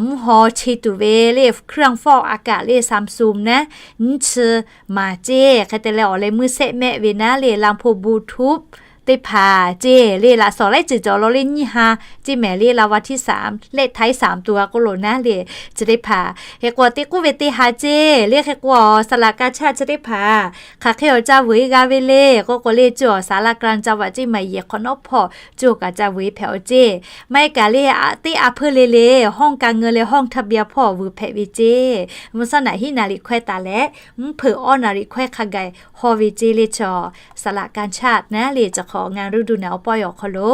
mvuhˇ haw che tuˬ ve le, เครื่องฟอกอากาศ le, Samsung naˉ nyiˇ chi maˍ ceˇ. Hk'e te leh awˬ leh meuˇ sehˆ mehˆ ve naˉ le, ลำโพง Bluetooth teˇ hpaˍ ceˇ le. Laꞈ shawˍ laiˉ ceuˬ cawˬ law le, nyiˇ ha ceˇ mehˍ le, รางวัลที่สาม เลขท้ายสามตัว k'oˆ lo naˉ le, chi teˇ hpaˍ. Hk'e k'o teˇ k'oˆ ve teˇ ha ceˇ le. Hk'e k'o สลากกาชาด chi teˇ hpaˍ hk'aˬ hk'e awˬ ca vuiˬ e g'a ve le k'oˆ k'o le, ceuˬ awˬ ศาลากลางจังหวัดเชียงใหม่ yehˬ hk'awꞈ nawˉ hpawˇ ceuˬ awˬ kaꞈ ca vuiˬ e hpehꞈ awˬ ceˇ. Maˇ heˆ kaꞈ le, teˇ a hpeuˇ le le, ห้องการเงิน leh ห้องทะเบียน hpawˇ vuiˬ hpehꞈ ve ceˇ. Mvuhˇ shaˉ naꞈ hiˉ นาฬิกา hkawehˇ taˍ leh, mvuhˇ hpeuꞈ awˇ นาฬิกา hkawehˇ hk'a gaˬ hawˇ ve ceˇ le. Chaw ศาลากาชาด naˉ le, chi hk'awꞈ ngaˬ ruˇ duˬ naˬ awˬ pawehˇ awˬ hk'aw lo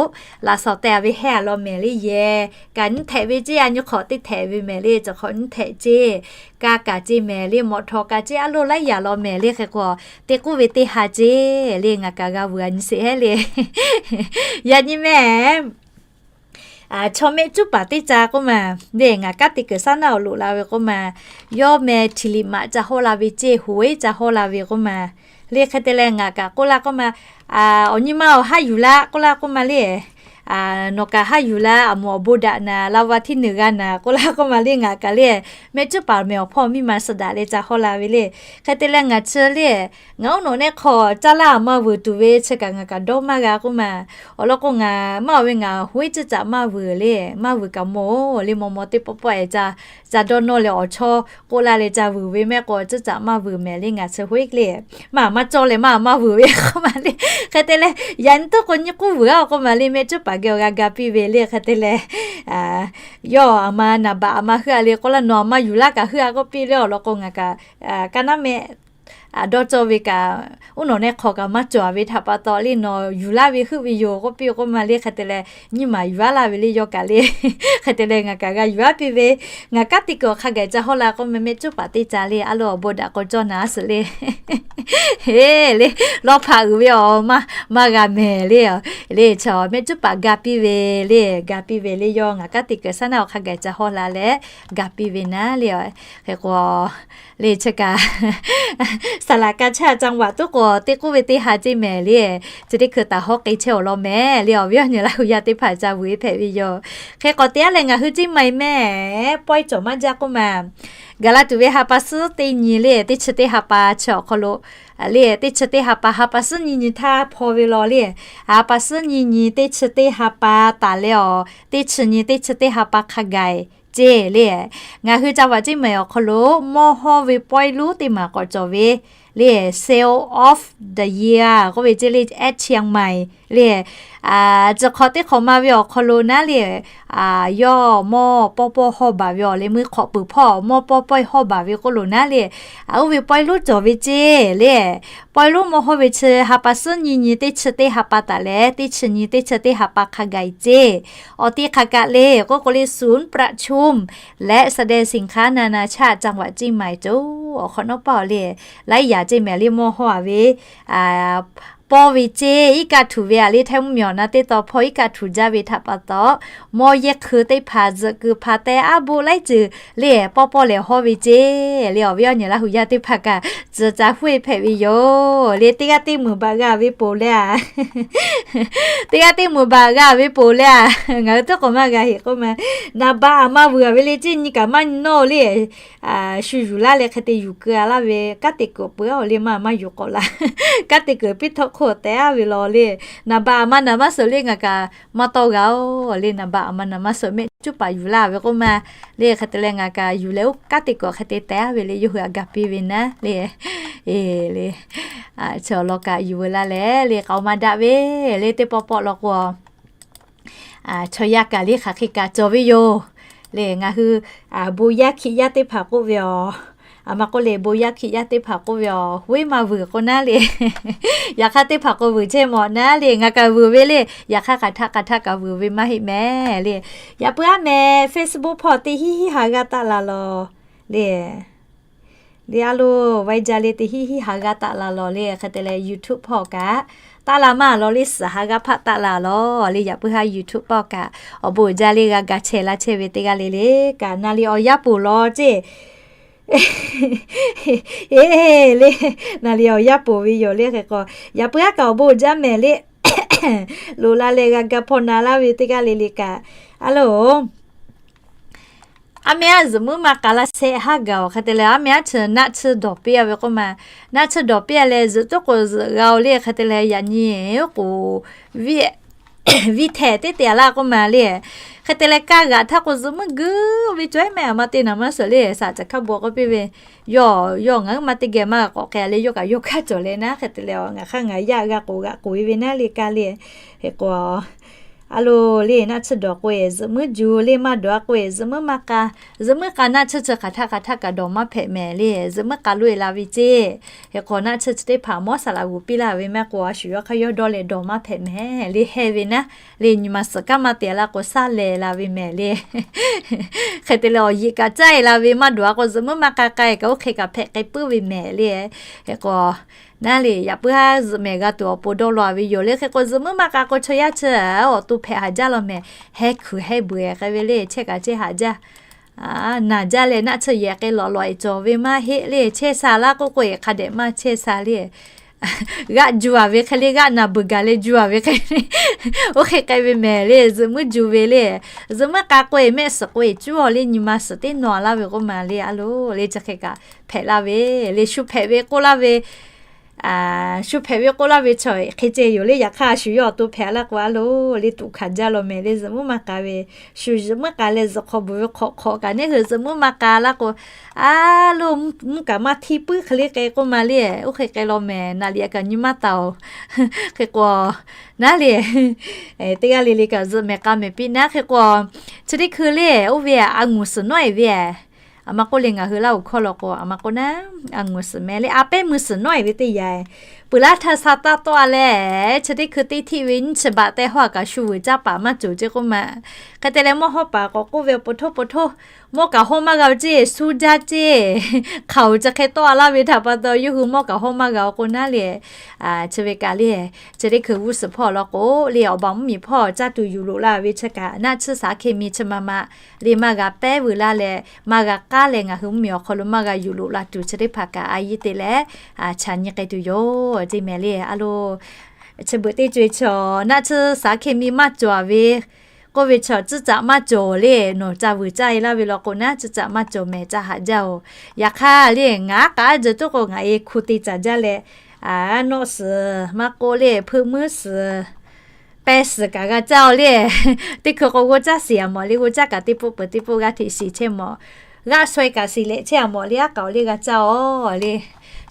laꞈ shawˍ teh a ve hehˇ a law mehˍ le. Yehˬ kaꞈ nyiˇ htehꞈ ve ceˇ, a nyi hk'awꞈ teˇ htehꞈ ve mehˍ le, chi hk'awꞈ nyiˇ htehꞈ ceˇ. Kaˇ kaꞈ ceˇ mehˍ le, mawꞈ htawnˍ kaꞈ ceˇ, a loˇ laiˉ yaꞈ law mehˍ le. Hk'e k'o teˇ k'oˆ ve teˇ ha ceˇ le, ngaˬ kaꞈ g'a vuiˬ a nyi sheˍ hehˉ le. Yaꞈ nyi mehˍ, chaw mehˆ cuˉ paˍ teˇ ca k'oˆ ma le, ngaˬ kanˉ te kuiˬ shaˉ naˆ awˬ loꞈ la ve k'oˆ ma, yawˇ meh ธีริมา ca hawˇ la ve ceˇ, หวย ca hawˇ la ve k'oˆ ma le. Hk'e te leh ngaˬ kaꞈ k'oˆ laˇ k'oˆ ma, awˬ nyi ma awˬ haˉ yuˬ laˇ k'oˆ laˇ k'oˆ ma le. Nawˬ kaꞈ haˉ yuˬ laˇ, a moˍ awˬ bon daꞈ naˍ, รางวัลที่หนึ่ง g'a naˍ k'oˆ laˇ k'oˆ ma le. Ngaˬ kaꞈ le, mehˆ cuˉ paˍ mehˍ awˬ hpawˇ miˇ ma suh daꞈ leh ca hawˇ la ve le. Hk'e te leh ngaˬ chi le, ngaˬ uˉ nawꞈ nehˆ hk'aw caˇ laˇ a maˇ vuiˬ tuˬ ve chi kaꞈ ngaˬ kaꞈ dawˇ maˇ g'a k'oˆ ma. Awˬ lawn k'o, ngaˬ maˇ awˬ ve ngaˬ หวย ceuˬ caꞈ maˇ vuiˬ le, maˇ vuiˬ kaꞈ mawˬ le, maw maw teˇ pawˆ pawˆ e ca dawˇ nawˇ leh awˬ chawˇ k'oˆ laˇ leh ca vuiˬ ve mehˆ k'o, ceuˬ caꞈ maˇ vuiˬ mehˍ le. Ngaˬ chi หวย le, maˇ maˇ cawˇ leh maˇ maˇ vuiˬ ve k'oˆ ma le. Hk'e te leh yaꞈ nyi tuˉ k'o nyi k'uˉ vuiˬ a k'oˆ ma le, mehˆ cuˉ paˍ geh awˬ g'a ga piˇ ve le. Hk'e te leh yawˇ a ma naˍ baꞈ a ma heuˆ a le k'oˆ laˇ, nawˬ a ma yuˬ laˇ kaꞈ heuˆ a k'oˆ piˇ le. Awˬ lawn k'o, ngaˬ kaꞈ kaˇ naˉ mehˆ dawˇ cawˇ ve kaꞈ, uˉ nawꞈ nehˆ hk'aw kaꞈ maˇ cawˬ a ve htaꞈ pa taw le, nawˬ yuˬ laˇ ve heuˆ ve yoˬ k'oˆ piˇ k'oˆ ma le. Hk'e te leh nyiˇ maˬ yuˬ a laˇ ve le yawˇ kaꞈ le. Hk'e te leh ngaˬ kaꞈ g'a yuˬ a piˇ ve, ngaˬ kanˉ te kuiˬ awˬ hk'a gaˬ ca hawˇ la k'oˆ ma, mehˆ cuˉ paˍ teˇ ca le, a loˇ awˬ bon daꞈ k'aw cawˇ naˍ a suhˍ le. He le, lawˇ hpaꞈ uiˍ ve awˬ maˇ g'a mehˍ le. Le chaw mehˆ cuˉ paˍ ga piˇ ve le, ga piˇ ve le, yawˇ ngaˬ kanˉ te kuiˬ shaˉ naˆ awˬ hk'a gaˬ ca hawˇ la leh ga piˇ ve naˉ le. Hk'e k'o le chi kaꞈ สลากกาชาดจังหวัด tuˉ k'o teˇ k'oˆ ve teˇ ha ceˇ mehˍ le. Chi teˇ hkui taˍ hawˉ k'e chehˇ awˬ lawn mehˍ le. Awˬ viˉ awˬ nyi Laˇ hu yaˇ teˇ hpaˍ ca vuiˬ e hpehꞈ ve yoˬ. Hk'e k'o te a leh ngaˬ hui Ciˇ Maiˍ mehˍ pawehˇ cawˬ maˇ jaˇ k'oˆ ma, gaˬ la tuˬ ve ha pa suhˉ teˇ nyi le, teˇ chi teˇ ha pa chi awˬ hk'aw lo le, teˇ chi teˇ ha pa ha pa suhˉ nyi nyi htaˇ hpaw ve law le. Ha pa suhˉ nyi nyi teˇ chi teˇ ha pa taˍ leh awˬ, teˇ chi nyi teˇ chi teˇ ha pa hk'a gaˬ ceˇ le. Ngaˬ hui จังหวัดเชียงใหม่ awˬ hk'aw lo mawˇ hawˇ ve pawehˇ lonˉ teˇ maˬ k'awꞈ cawˬ ve le, Sale of the Year k'oˆ ve ceˇ le, แอดเชียงใหม่ le. Tcuh hk'awꞈ teˇ hk'awꞈ ma ve awˬ hk'aw lo naˉ le, yawˇ mawˇ pawˇ pawˇ hawˇ baˬ ve awˬ leh meuˇ hk'awꞈ peuˬ hpawˇ mawˇ pawˇ pawˇ hawˇ baˬ ve k'oˆ lo naˉ le, oˇ ve pawehˇ lonˉ cawˬ ve ceˇ le. Pawehˇ lonˉ mawˇ hawˇ ve chi ha pa suhˉ nyi nyi teˇ chi teˇ ha pa taˍ leh, teˇ chi nyi teˇ chi teˇ ha pa hk'a gaˬ ceˇ. Awˬ ti hk'aˬ kaꞈ le k'oˆ k'o le, ศูนย์ประชุมและแสดงสินค้านานาชาติจังหวัดเชียงใหม่ cawˬ. Awˬ hk'awꞈ nawˉ paˇ awˬ le, laiˉ yaꞈ ceˇ mehˍ le, mawˇ hawˇ a ve pawˇ ve ceˇ. Iˉ kaˆ htuꞈ ve a le, Htaiˇ mvuhˇ miˬ awˬ na teˇ taw hpawˇ iˉ kaˆ htuꞈ jaˇ ve htaꞈ pa taw, mawˇ yehˇ hkui teˇ hpaˍ zuhꞈ kuiˬ hpaˍ teh aˉ boˆ laiˉ ceuˬ le, pawˇ pawˇ lehˬ hawˇ ve ceˇ le. Awˬ viˉ awˬ nyi Laˇ hu yaˇ teˇ hpaˍ kaꞈ tcuh ca huˆ e hpehꞈ ve yoˬ le. Teˇ g'aˇ teˇ muiˬ baꞈ g'a ve poˬ le a, teˇ g'aˇ teˇ muiˬ baꞈ g'a ve poˬ le a. Ngaˬ hui tuˉ k'awꞈ maˇ g'a heꞈ k'oˆ ma, naˍ baꞈ a ma vuiˬ a ve le ceˇ, nyi kaꞈ maˇ nyi nawˇ le. Shu yuˬ laˇ leh hk'e te yuˬ keu a laˇ ve, kanˉ te kuiˬ peuˬ a awˬ le maˇ maˇ yuˬ k'awꞈ la. Kanˉ te kuiˬ piˇ htawˇ hk'oˆ teh a ve law le. Naˍ baꞈ a ma naˍ maˇ suhˍ le, ngaˬ kaꞈ maˇ tawˇ g'a oˬ le. Naˍ baꞈ a ma naˍ maˇ suhˍ mehˆ cuˇ paˍ yuˬ laˇ ve k'oˆ ma le. Hk'e te leh ngaˬ kaꞈ yuˬ leh oˇ kanˉ te kuiˬ hk'e te teh ve le, yawˇ hui a ga piˇ ve naˉ le. E le, chi awˬ lawn kaꞈ yuˬ veu laˇ leh le, k'aoˍ maˍ daꞈ ve le. Teˇ pawˆ pawˆ law k'o, chaw yaˇ kaꞈ le hk'aˬ hk'e kaꞈ cawˬ ve yoˬ le. Ngaˬ hui bon yaˇ hkiˆ yaˇ teˇ hpaˍ k'oˆ ve aˬ, aˬ ma k'oˆ le, bon yaˇ hkiˆ yaˇ teˇ hpaˍ k'oˆ ve aˬ, hoˉ maˇ vuiˬ k'o naˉ le. Yaꞈ hk'aˇ teˇ hpaˍ k'o vuiˬ chehˇ mawˬ naˉ le. Ngaˬ kaꞈ vuiˬ ve le. Yaꞈ hk'aˇ hk'aˬ htaˆ hk'aˬ htaˆ kaꞈ vuiˬ ve maˇ heˆ mehˍ le. Yaꞈ puiˉ aˉ mehˍ Facebook hpawˇ teˇ hinˉ hinˉ ha g'aˇ taˆ la lawˬ le. Le a loˬ, WeChat le teˇ hinˉ hinˉ ha g'aˇ taˆ la lawˬ le. Hk'e te leh YouTube hpawˇ kaꞈ taˆ la maˇ lawˬ le, suhˍ ha g'aˇ hpaˆ taˆ la lawˬ le. Yaꞈ puiˉ haˉ YouTube hpawˇ kaꞈ awˬ bon uiˍ jaˇ le g'a ga chehˇ laˇ chehˇ ve teˇ g'aˇ le le kaꞈ, naˍ liꞈ awˬ yaˇ poˬ lawˬ ceˇ. E le, naˍ liꞈ awˬ yaˇ poˬ ve yoˬ le. Hk'e k'o, yaꞈ puiˉ haˉ kaꞈ awˬ bon uiˍ jaˇ mehˍ le. Loꞈ la leh g'a ga hpawˇ na laˇ ve teˇ g'aˇ le le kaꞈ, a loˬ, aˉ mehˍ aˉ zuhꞈ muiˉ maˇ k'a laˇ shehˆ haˉ gaˬ-oˬ. Hk'e te leh aˉ mehˍ aˉ chi naˆ tsuhˇ dawˬ piˇ-a ve k'oˆ ma, naˆ tsuhˇ dawˬ piˇ-a leh zuhꞈ tuˉ k'o zuhꞈ g'a-oˬ le. Hk'e te leh yaꞈ nyi oˉ k'oˍ viˇ htehꞈ teˇ te-a laˇ k'oˆ ma le. Hk'e te leh kaˇ g'aꞈ htaˇ k'o zuhꞈ muiˉ guiˬ ve cawˬ-e mehˍ, aˬ ma te naˍ maˇ suhˍ le. Saˍ caꞈ hkaˇ bon k'oˆ piˇ ve, yawˇ yawˇ ngaˬ huiˉ ma teˇ geh maˇ g'a k'awꞈ k'ai le, yawˇ kaꞈ yawˇ kaˇ cawˬ leh naˉ. Hk'e te leh ngaˬ hk'aˇ ngaˬ yaˇ g'a k'oˍ g'a k'oˍ-e ve naˉ le kaˇ le. Hk'e k'o, a loˬ le, naˆ tsuhˇ dawˬ k'o-e zuhꞈ muiˉ juˬ le, maˇ dawˬ-a k'o-e zuhꞈ muiˉ maˇ k'a, zuhꞈ muiˉ k'a naˆ tsuhˇ chi hk'aˬ htaˆ hk'aˬ htaˆ kaꞈ dawˬ maˇ hpehꞈ mehˍ le. Zuhꞈ muiˉ k'a loꞈ-e la ve ceˇ. Hk'e k'o naˆ tsuhˇ chi teˇ hpaˍ mawˇ saˍ laꞈ g'uˬ piˇ laˇ ve maˇ k'o, a shu yawˇ hk'aˇ yawˇ dawˇ leh dawˬ maˇ hpehꞈ mehˍ le. Heh ve naˉ le, nyi ma suhˍ kaˇ maˇ te-a laˇ k'o, saˉ leh la ve mehˍ le. Hk'e te leh awˬ yeꞈ kaꞈ caˇ-e la ve, maˇ dawˬ-a k'o zuhꞈ muiˉ maˇ k'a k'ai kaꞈ oˇ hk'e kaꞈ hpehꞈ k'ai puiˉ ve mehˍ le. Hk'e k'o, naˉ le, yaꞈ puiˉ haˉ zuhꞈ mehˍ g'a tuˬ awˬ pon dawˇ law-a ve yoˬ le. Hk'e k'o zuhꞈ muiˉ maˇ k'a k'o chaw yaˇ chi awˬ to hpehꞈ haˍ jaˇ law mehˍ. Heh kuiˬ heh buiˬ k'ai ve le, chehˇ kaꞈ chehˇ haˍ jaˇ. Naˬ jaˇ leh naˆ tsuhˇ yehˬ k'ai lawꞈ lawꞈ-e cawˬ ve maˇ heˆ le. Chehˇ sha laˇ k'oˆ k'o-e hk'a dehꞈ maˇ chehˇ sha le. G'aˆ juˬ-a ve hk'e le, g'aˆ naˬ beuˬ gaˬ leh juˬ-a ve hk'e le, oˇ hk'e k'ai ve mehˍ le. Zuhꞈ muiˉ juˬ ve le. Zuhꞈ muiˉ k'a k'o-e mehˆ suhˍ k'o-e cuˉ-a le, nyi ma suhˍ teˇ nawˬ laˇ ve k'oˆ ma le. A loˬ le, chi hk'e kaꞈ hpehꞈ laˇ ve le. Shu hpehꞈ ve k'oˆ laˇ ve, shu hpehꞈ ve k'oˆ laˇ ve chaw hk'e ceh yoˬ le. Yaꞈ hk'aˇ a shu yawˇ awˬ to hpehꞈ laˇ k'o, a loˬ le, tuꞈ hkanˍ jaˇ law mehˍ le. Zuhꞈ muiˉ maˇ k'a ve, shu zuhꞈ muiˉ k'a leh zuhꞈ hk'aw bvuhˬ ve hk'awꞈ hk'awꞈ kaꞈ neˇ hui zuhꞈ muiˉ maˇ k'a laˇ k'o, a loˬ, mvuhˇ kaꞈ maˇ htiˇ puiˉ hk'e le k'ai k'oˆ ma le. Oˇ hk'e k'ai law mehˍ, naˬ liꞈ kaꞈ nyi maˇ taˍ-oˬ. Hk'e k'o, naˉ le, teˇ g'aˇ le le kaꞈ zuhꞈ mehˍ k'a mehˍ piˇ naˉ. Hk'e k'o, chi teˇ hkui le, oˇ ve a nguˬ suhˍ nawˉ-e ve, aˬ ma k'oˆ le, ngaˬ hui Laˇ huˍ hawˉ law k'o aˬ ma k'oˆ naˉ, a nguˬ suhˍ mehˍ le, a pehˉ meuˇ suhˍ nawˉ-e ve teˇ yanˇ, peuˬ laˇ htaˇ sha taˆ tawˆ-a leh, chi teˇ hkui teˇ htiˆ ve nyiˇ chi baꞈ tehꞈ hawˉ-a kaꞈ shu vuiˬ caˇ paˍ maˇ cawˬ ceˇ k'oˆ ma. Hk'e te leh mawˇ hawˉ paˍ k'awꞈ k'oˆ ve, Pfuhˇ htoˇ, pfuhˇ htoˇ, mawˇ kaꞈ hawˉ maˇ g'a-o ceˇ, suh jaˇ ceˇ. Hk'aoˍ chi hk'e tawˆ-a laˇ ve htaꞈ pa taw yawˇ hui mawˇ kaꞈ hawˉ maˇ g'a-o k'o naˉ le. Chi ve kaꞈ le, chi teˇ hkui g'uˇ suhˍ hpawˇ law k'o le, awˬ baˬ mvuhˇmiˬ hpawˇ caˇ tuˬ yuˬ loꞈ la ve chi kaꞈ, naˆ tsuhˇ shaˍ hkeˇ miˇ chi ma ma le, maˇ g'a pehˉ veu laˇ leh, maˇ g'a k'aˉ leh, ngaˬ hui mvuhˇmiˬ awˬ hk'aw lo maˇ g'a yuˬ loꞈ la tuˬ chi teˇ hpaˍ kaꞈ a yeˇ te leh, chaꞈ nyi k'ai tuˬ yoˬ ceˇ mehˍ le. A loˬ, chi beuꞈ teˇ co-e chaw naˆ tsuhˇ shaˍ hkeˇ miˇ maˇ cawˬ-a ve k'oˆ ve chaw, tcuhˉ caꞈ maˇ cawˬ le. Nawˬ ca vuiˬ caˇ-e laˇ ve law k'o naˉ, tcuhˉ caꞈ maˇ cawˬ mehˍ, ca haꞈ jaˇ-oˬ. Yaꞈ hk'aˇ le, ngaˬ aˉ k'aˉ jeh tuˉ k'o ngaˬ e hku te caˍ jaˇ leh, nawˆ suhˍ maˇ k'oˆ le, hpeuꞈ meuˇ suhˍ pehˇ suhˍ kaꞈ g'a caˇ-o le. Teˇ hkui k'o g'oˇ caˇ shiˍ-a mawˬ le, g'oˇ caˇ kaꞈ teˇ pawˆ peuˬ teˇ pawˆ g'aˇ hteꞈ shiˍ chehˇ mawˬ. G'aˆ shaweh kaꞈ shiˍ leh chehˇ-a mawˬ le, aˉ k'aoˍ le g'a caˇ-o le.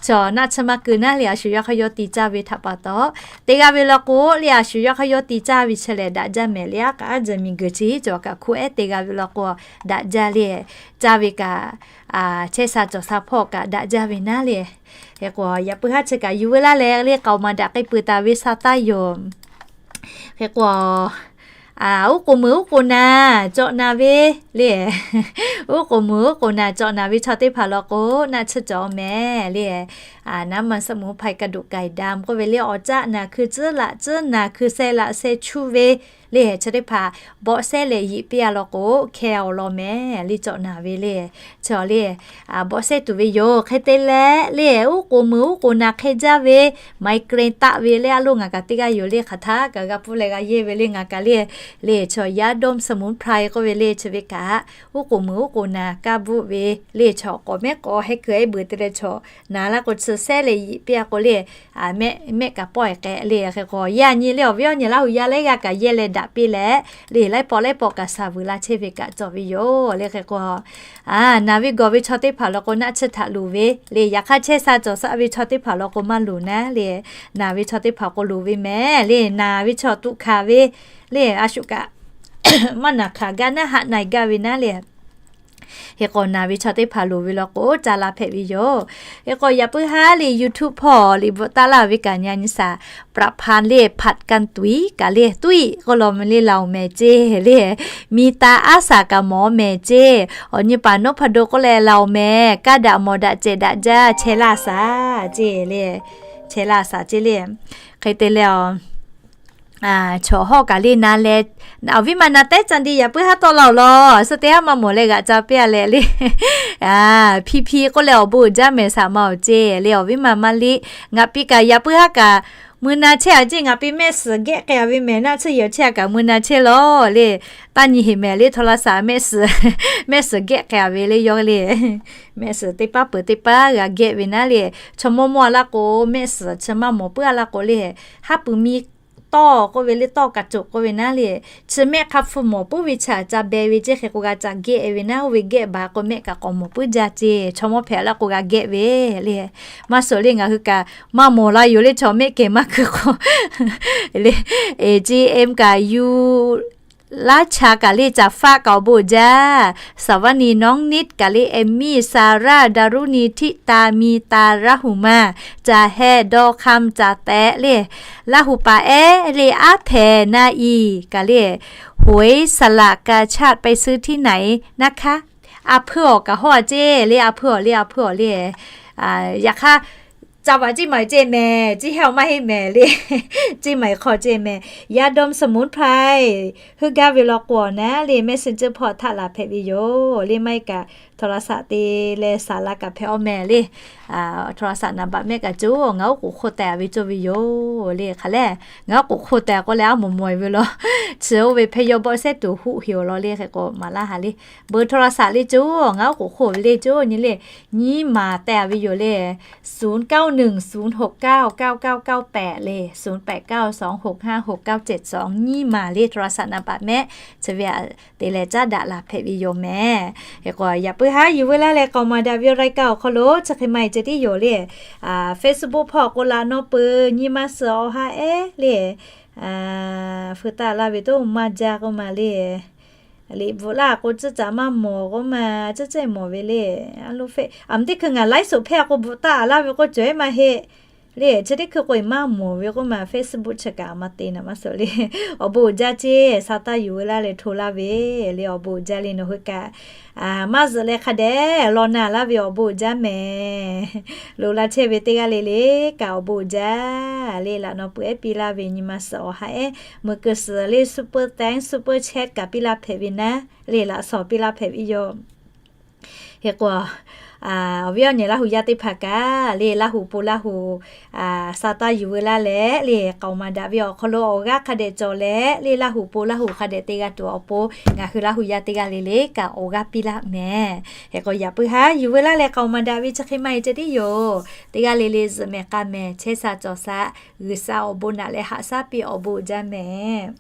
Chaw naˆ tsuhˇ maˇ keu naˉ le, a shu yawˇ hk'aˇ yawˇ te caˇ ve htaꞈ pa taw, te g'a ve law k'o le, a shu yawˇ hk'aˇ yawˇ te caˇ ve chi lehˬ daꞈ jaˇ mehˍ le. Aˉ k'aˉ jeh miˬ guiˬ chi cawˬ kaꞈ hkuˇ ehˉ te g'a ve law k'o, daꞈ jaˇ le. Caˇ ve kaꞈ, chehˇ sha cawˬ sha hpawˇ kaꞈ daꞈ jaˇ ve naˉ le. Hk'e k'o, yaꞈ puiˉ haˉ chi kaꞈ yuˬ veu laˇ leh le, k'aoˍ maˍ daꞈ k'ai peuˬ taˍ ve sha taˇ yoˬ. Hk'e k'o, uˉ k'oˍ meuˍ uˉ k'oˍ naˍ cawꞈ naˍ ve le. Uˉ k'oˍ meuˍ uˉ k'oˍ naˍ cawꞈ naˍ ve chaw teˇ hpaˍ law k'o, naˆ tsuhˇ cawˬ mehˍ le. Naˉ ma saˍ mvuhˇ hpaˇ ka doꞈ k'ai daꞈ k'oˆ ve le, awˬ caˆ naˍ hkui tcuhˉ laꞈ tcuhˉ naˍ hkui sheh laꞈ sheh chu ve le, chi teˇ hpaˍ bawˆ shehˉ leh yiꞈ piˇ-a law k'o, hkeh-a awˬ lawn mehˍ le, cawꞈ naˍ ve le. Chi le, bawˆ shehˉ tuˬ ve yoˬ. Hk'e te leh le, uˉ k'oˍ meuˍ uˉ k'oˍ naˍ hk'e jaˇ ve, migraine taˆ ve le, a loˬ ngaˬ kaꞈ teˇ g'aˇ yoˬ le, hk'aˬ htaˆ kaꞈ g'a pfuhˇ leh g'a yehˇ ve le ngaˬ kaꞈ le. Le chaw yaˇ dawˇ mvuhˇ hpaˇ k'oˆ ve le, chi ve kaꞈ uˉ k'oˍ meuˍ uˉ k'oˍ naˍ kaˇ bvuhˆ ve le, chaw k'awꞈ mehˉ k'awꞈ heh kuiˬ ehˉ beuꞈ te leh chaw naˍ laˇ k'o, chi shehˉ leh yiꞈ piˇ-a k'o le, mehˆ kaꞈ pawˆ-e k'ai le. Hk'e k'o, yaˇ nyi le, awˬ viˉ awˬ nyi Laˇ huˍ yaˇ leh g'a kaꞈ yehˇ leh piˇ leh, le laiˉ pawˆ laiˉ pawˆ kaꞈ shaˍ vuiˬ la chehˇ ve kaꞈ cawˬ ve yoˬ le. Hk'e k'o, naˬ ve gawˬ ve chaw teˇ hpaˍ law k'o naˆ tsuhˇ htaꞈ loˍ ve le, yaꞈ hk'aˇ chehˇ sha cawˬ sha ve chaw teˇ hpaˍ law k'o maˇ loˍ naˉ le, naˬ ve chaw teˇ hpaˍ k'o loˍ ve mehˍ le. Naˬ ve chaw tuꞈ hkanˍ ve le, a shuˍ kaꞈ maˇ naˬ hkanˍ gaˇ naˉ, haꞈ na-e gaˇ ve naˉ le. Hk'e k'o naˬ ve chaw teˇ hpaˍ loˍ ve law k'o ca la hpehꞈ ve yoˬ. Hk'e k'o yaꞈ puiˉ haˉ le YouTube hpawˇ liꞈ bvuhꞈ taˆ laˇ ve kaꞈ nyi nyi shaˍ, ประพันธ์ le, ผัดกัน tuiˍ kaꞈ le, tuiˍ k'oˆ law meh le, laˬ mehˍ ceˇ le. มีตา aˉ shaˍ kaꞈ mawˬ mehˍ ceˇ. Awˬ nyi paˍ นพดล k'oˆ leh laˬ mehˍ, kaˇ daꞈ mawˬ daꞈ cehˬ daꞈ jaˇ, chehˇ laˇ shaˍ ceˇ le, chehˇ laˇ shaˍ ceˇ le. Hk'e te leh, chaw hawˇ kaꞈ le na leh, awˬ viˉ ma na tehˉ ca di yaꞈ puiˉ haˉ tawˆ la-oˬ law, suh teˇ haˉ maˇ mawˬ leh g'aꞈ ca piˇ-a leh le. Hpi hpi k'oˆ leh awˬ bon uiˍ jaˇ mehˍ, shaˍ ma-oˬ ceˇ le. Awˬ viˉ ma maˇ liˇ, ngaˬ pi kaꞈ yaꞈ puiˉ haˉ kaꞈ mui na chehˇ-a ceˇ, ngaˬ pi mehˆ suhˍ gehˆ k'ai-a ve mehˍ, naˆ tsuhˇ yehˬ chehˇ-a kaꞈ mui na chehˇ law le. Taˇ nyi heˍ mehˍ le, โทรศัพท์ mehˆ suhˍ, mehˆ suhˍ gehˆ k'ai-a ve le yawˇ le. Mehˆ suhˍ teˇ paˉ peuˬ teˇ paˉ g'a gehˆ ve naˉ le. Chaw mawˇ mawˇ-a laˇ k'o, mehˆ suhˍ chi maˇ mawˬ puiˉ-a laˇ k'o le, haˉ pui miˇ tawˇ k'oˆ ve le, tawˇ kaꞈ coˬ k'oˆ ve naˉ le. Chi mehˆ hk'a hpu mawˬ puiˉ ve chaꞈ ca beh ve ceˇ, hk'e k'o g'a ca gehˆ ve naˉ, oˇ ve gehˆ baˬ k'o mehˆ kaꞈ k'awꞈ mawˬ puiˉ jaˇ ceˇ. Chaw mawˇ hpehꞈ laˇ k'o g'a gehˆ ve le. Maˇ suhˍ le, ngaˬ hui kaꞈ maˇ mawˬ la yoˬ le, chaw mehˆ kehˬ maˇ keu k'o le. J M kaꞈ yu laˇ cha kaꞈ le, caˬ faˆ kaꞈ awˬ bon uiˍ jaˇ. Saˍvaˇniˆ, Nawˉniˆ kaꞈ le, Emi, Saˍraˆ, Daruˆniˆ, Hteˇtaˍ, Miˍtaˍ, Raˇhuˍmaˍ, caˬ heh, dawˇ hk'am, caˬ tehꞈ le. Laˇ huˍ paˍ ehˉ le, aˉ hpehꞈ na-iˬ kaꞈ le, หวยสลากกาชาด ไปซื้อที่ไหนนะคะ A hpeuˇ awˬ kaꞈ hawˇ-a ceˇ le, a hpeuˇ awˬ le, a hpeuˇ awˬ le. Yaꞈ hk'aˇ, ca vaꞈ ciˇ maˍ ceˇ mehˍ, ciˇ hehˇ awˬ maˇ heˆ mehˍ le. Ciˇ maˍ hk'aw ceˇ mehˍ. Yaˇ dawˇ สมุนไพร heuˆ gaˇ ve law k'o awˬ naˉ le, Messenger hpawˇ htaˆ laˬ hpehꞈ ve yoˬ le. Maˇ heˆ kaꞈ โทรศัพท์ te leh saˍ la kaꞈ hpehꞈ-aw mehˍ le. โทรศัพท์ naˍ baꞈ mehˆ kaꞈ coˬ, ngaˬ oˉ k'oˍ hk'oˆ teh-a ve cawˇ ve yoˬ le. Hk'aˬ lehˬ, ngaˬ oˉ k'oˍ hk'oˆ teh k'oˆ leh aˉ mawˬ mawˬ-e ve law. Chi oˇ ve hpehˇ yawˇ bawˆ sehˉ tuˬ huˆ heˍ-oˬ law le. Hk'e k'o maˍ laˇ ha le. เบอร์โทรศัพท์ le coˬ, ngaˬ oˉ k'oˍ hk'oˆ ve le coˬ nyi le. Nyiˇ maˬ teh-a ve yoˬ le. ศูนย์เก้าหนึ่ง ศูนย์หกเก้า เก้าเก้าเก้าแปด le, ศูนย์แปดเก้า สองหกห้า หกเก้าเจ็ดสอง nyiˇ maˬ le โทรศัพท์ naˍ baꞈ mehˆ. Chi ve te leh caˉ daꞈ laˬ hpehꞈ ve yoˬ mehˍ. Hk'e k'o yaꞈ puiˉ haˉ yuˬ veu laˇ leh k'aoˍ maˍ daꞈ ve awˬ รายการ awˬ hk'aw lo chi hk'e maˇ heˆ ceh tiˉ yoˬ le. Facebook hpawˇ k'o laꞈ naw peuˬ, nyi ma suhˍ awˬ ha ehˉ le. Feu taˆ laˇ ve toˇ maˇ jaˇ k'oˆ ma le. Liꞈ bvuhꞈ laˇ k'o, tcuhˉ caꞈ maˇ mawˬ k'oˆ ma, tcuhˉ cehˇ mawˬ ve le. A lo fe, aˬ meh teˇ hkui ngaˬ ไลฟ์สด hpehˇ k'o bvuhꞈ taˆ laˇ ve k'o, cawˬ ehˉ maˇ heˆ le. Chi teˇ hkui k'o maˇ mawˬ ve k'oˆ ma, Facebook chi kaꞈ maˇ te naˍ maˇ suhˍ le. Awˬ bon uiˍ jaˇ ceˇ, sha taˇ yuˬ veu laˇ leh hto laˇ ve le. Awˬ bon uiˍ jaˇ le, nawˬ hui kaꞈ maˇ zuhꞈ leh hk'a dehꞈ law na laˇ ve awˬ bon uiˍ jaˇ mehˍ. Loꞈ la chehˇ ve teˇ g'aˇ le le kaꞈ awˬ bon uiˍ jaˇ le. Laꞈ naw peuˬ ehˉ piˇ laˇ ve nyi ma suhˍ awˬ ha ehˉ, meuꞈ keu suhˍ le, super thanks, super chat kaꞈ piˇ laˇ hpehꞈ ve naˉ le, laꞈ shawnˍ piˇ laˇ hpehꞈ ve yoˬ. Hk'e k'o, awˬ viˉ awˬ nyi Laˇ huˍ yaˇ teˇ hpaˍ kaꞈ le, Laˇ huˍ po Laˇ huˍ sha taˇ yuˬ veu laˇ leh le, k'aoˍ maˍ daꞈ ve awˬ hk'aw lo awˬ g'aˇ hk'a dehꞈ cawˬ leh le, Laˇ huˍ po Laˇ huˍ hk'a dehꞈ te g'a tuˬ awˬ pon ngaˬ hui Laˇ huˍ yaˇ teˇ g'aˇ le le kaꞈ awˬ g'aˇ piˇ laˇ mehˍ. Hk'e k'o yaꞈ puiˉ haˉ yuˬ veu laˇ leh k'aoˍ maˍ daꞈ ve chi hk'e maˇ heˆ ceh tiˉ yoˬ. Teˇ g'aˇ le le zuhꞈ mehˍ k'a mehˍ, chehˇ sha cawˬ sha, G'uiˬsha awˬ bon naꞈ leh haꞈ shaˉ piˇ awˬ bon uiˍ jaˇ mehˍ.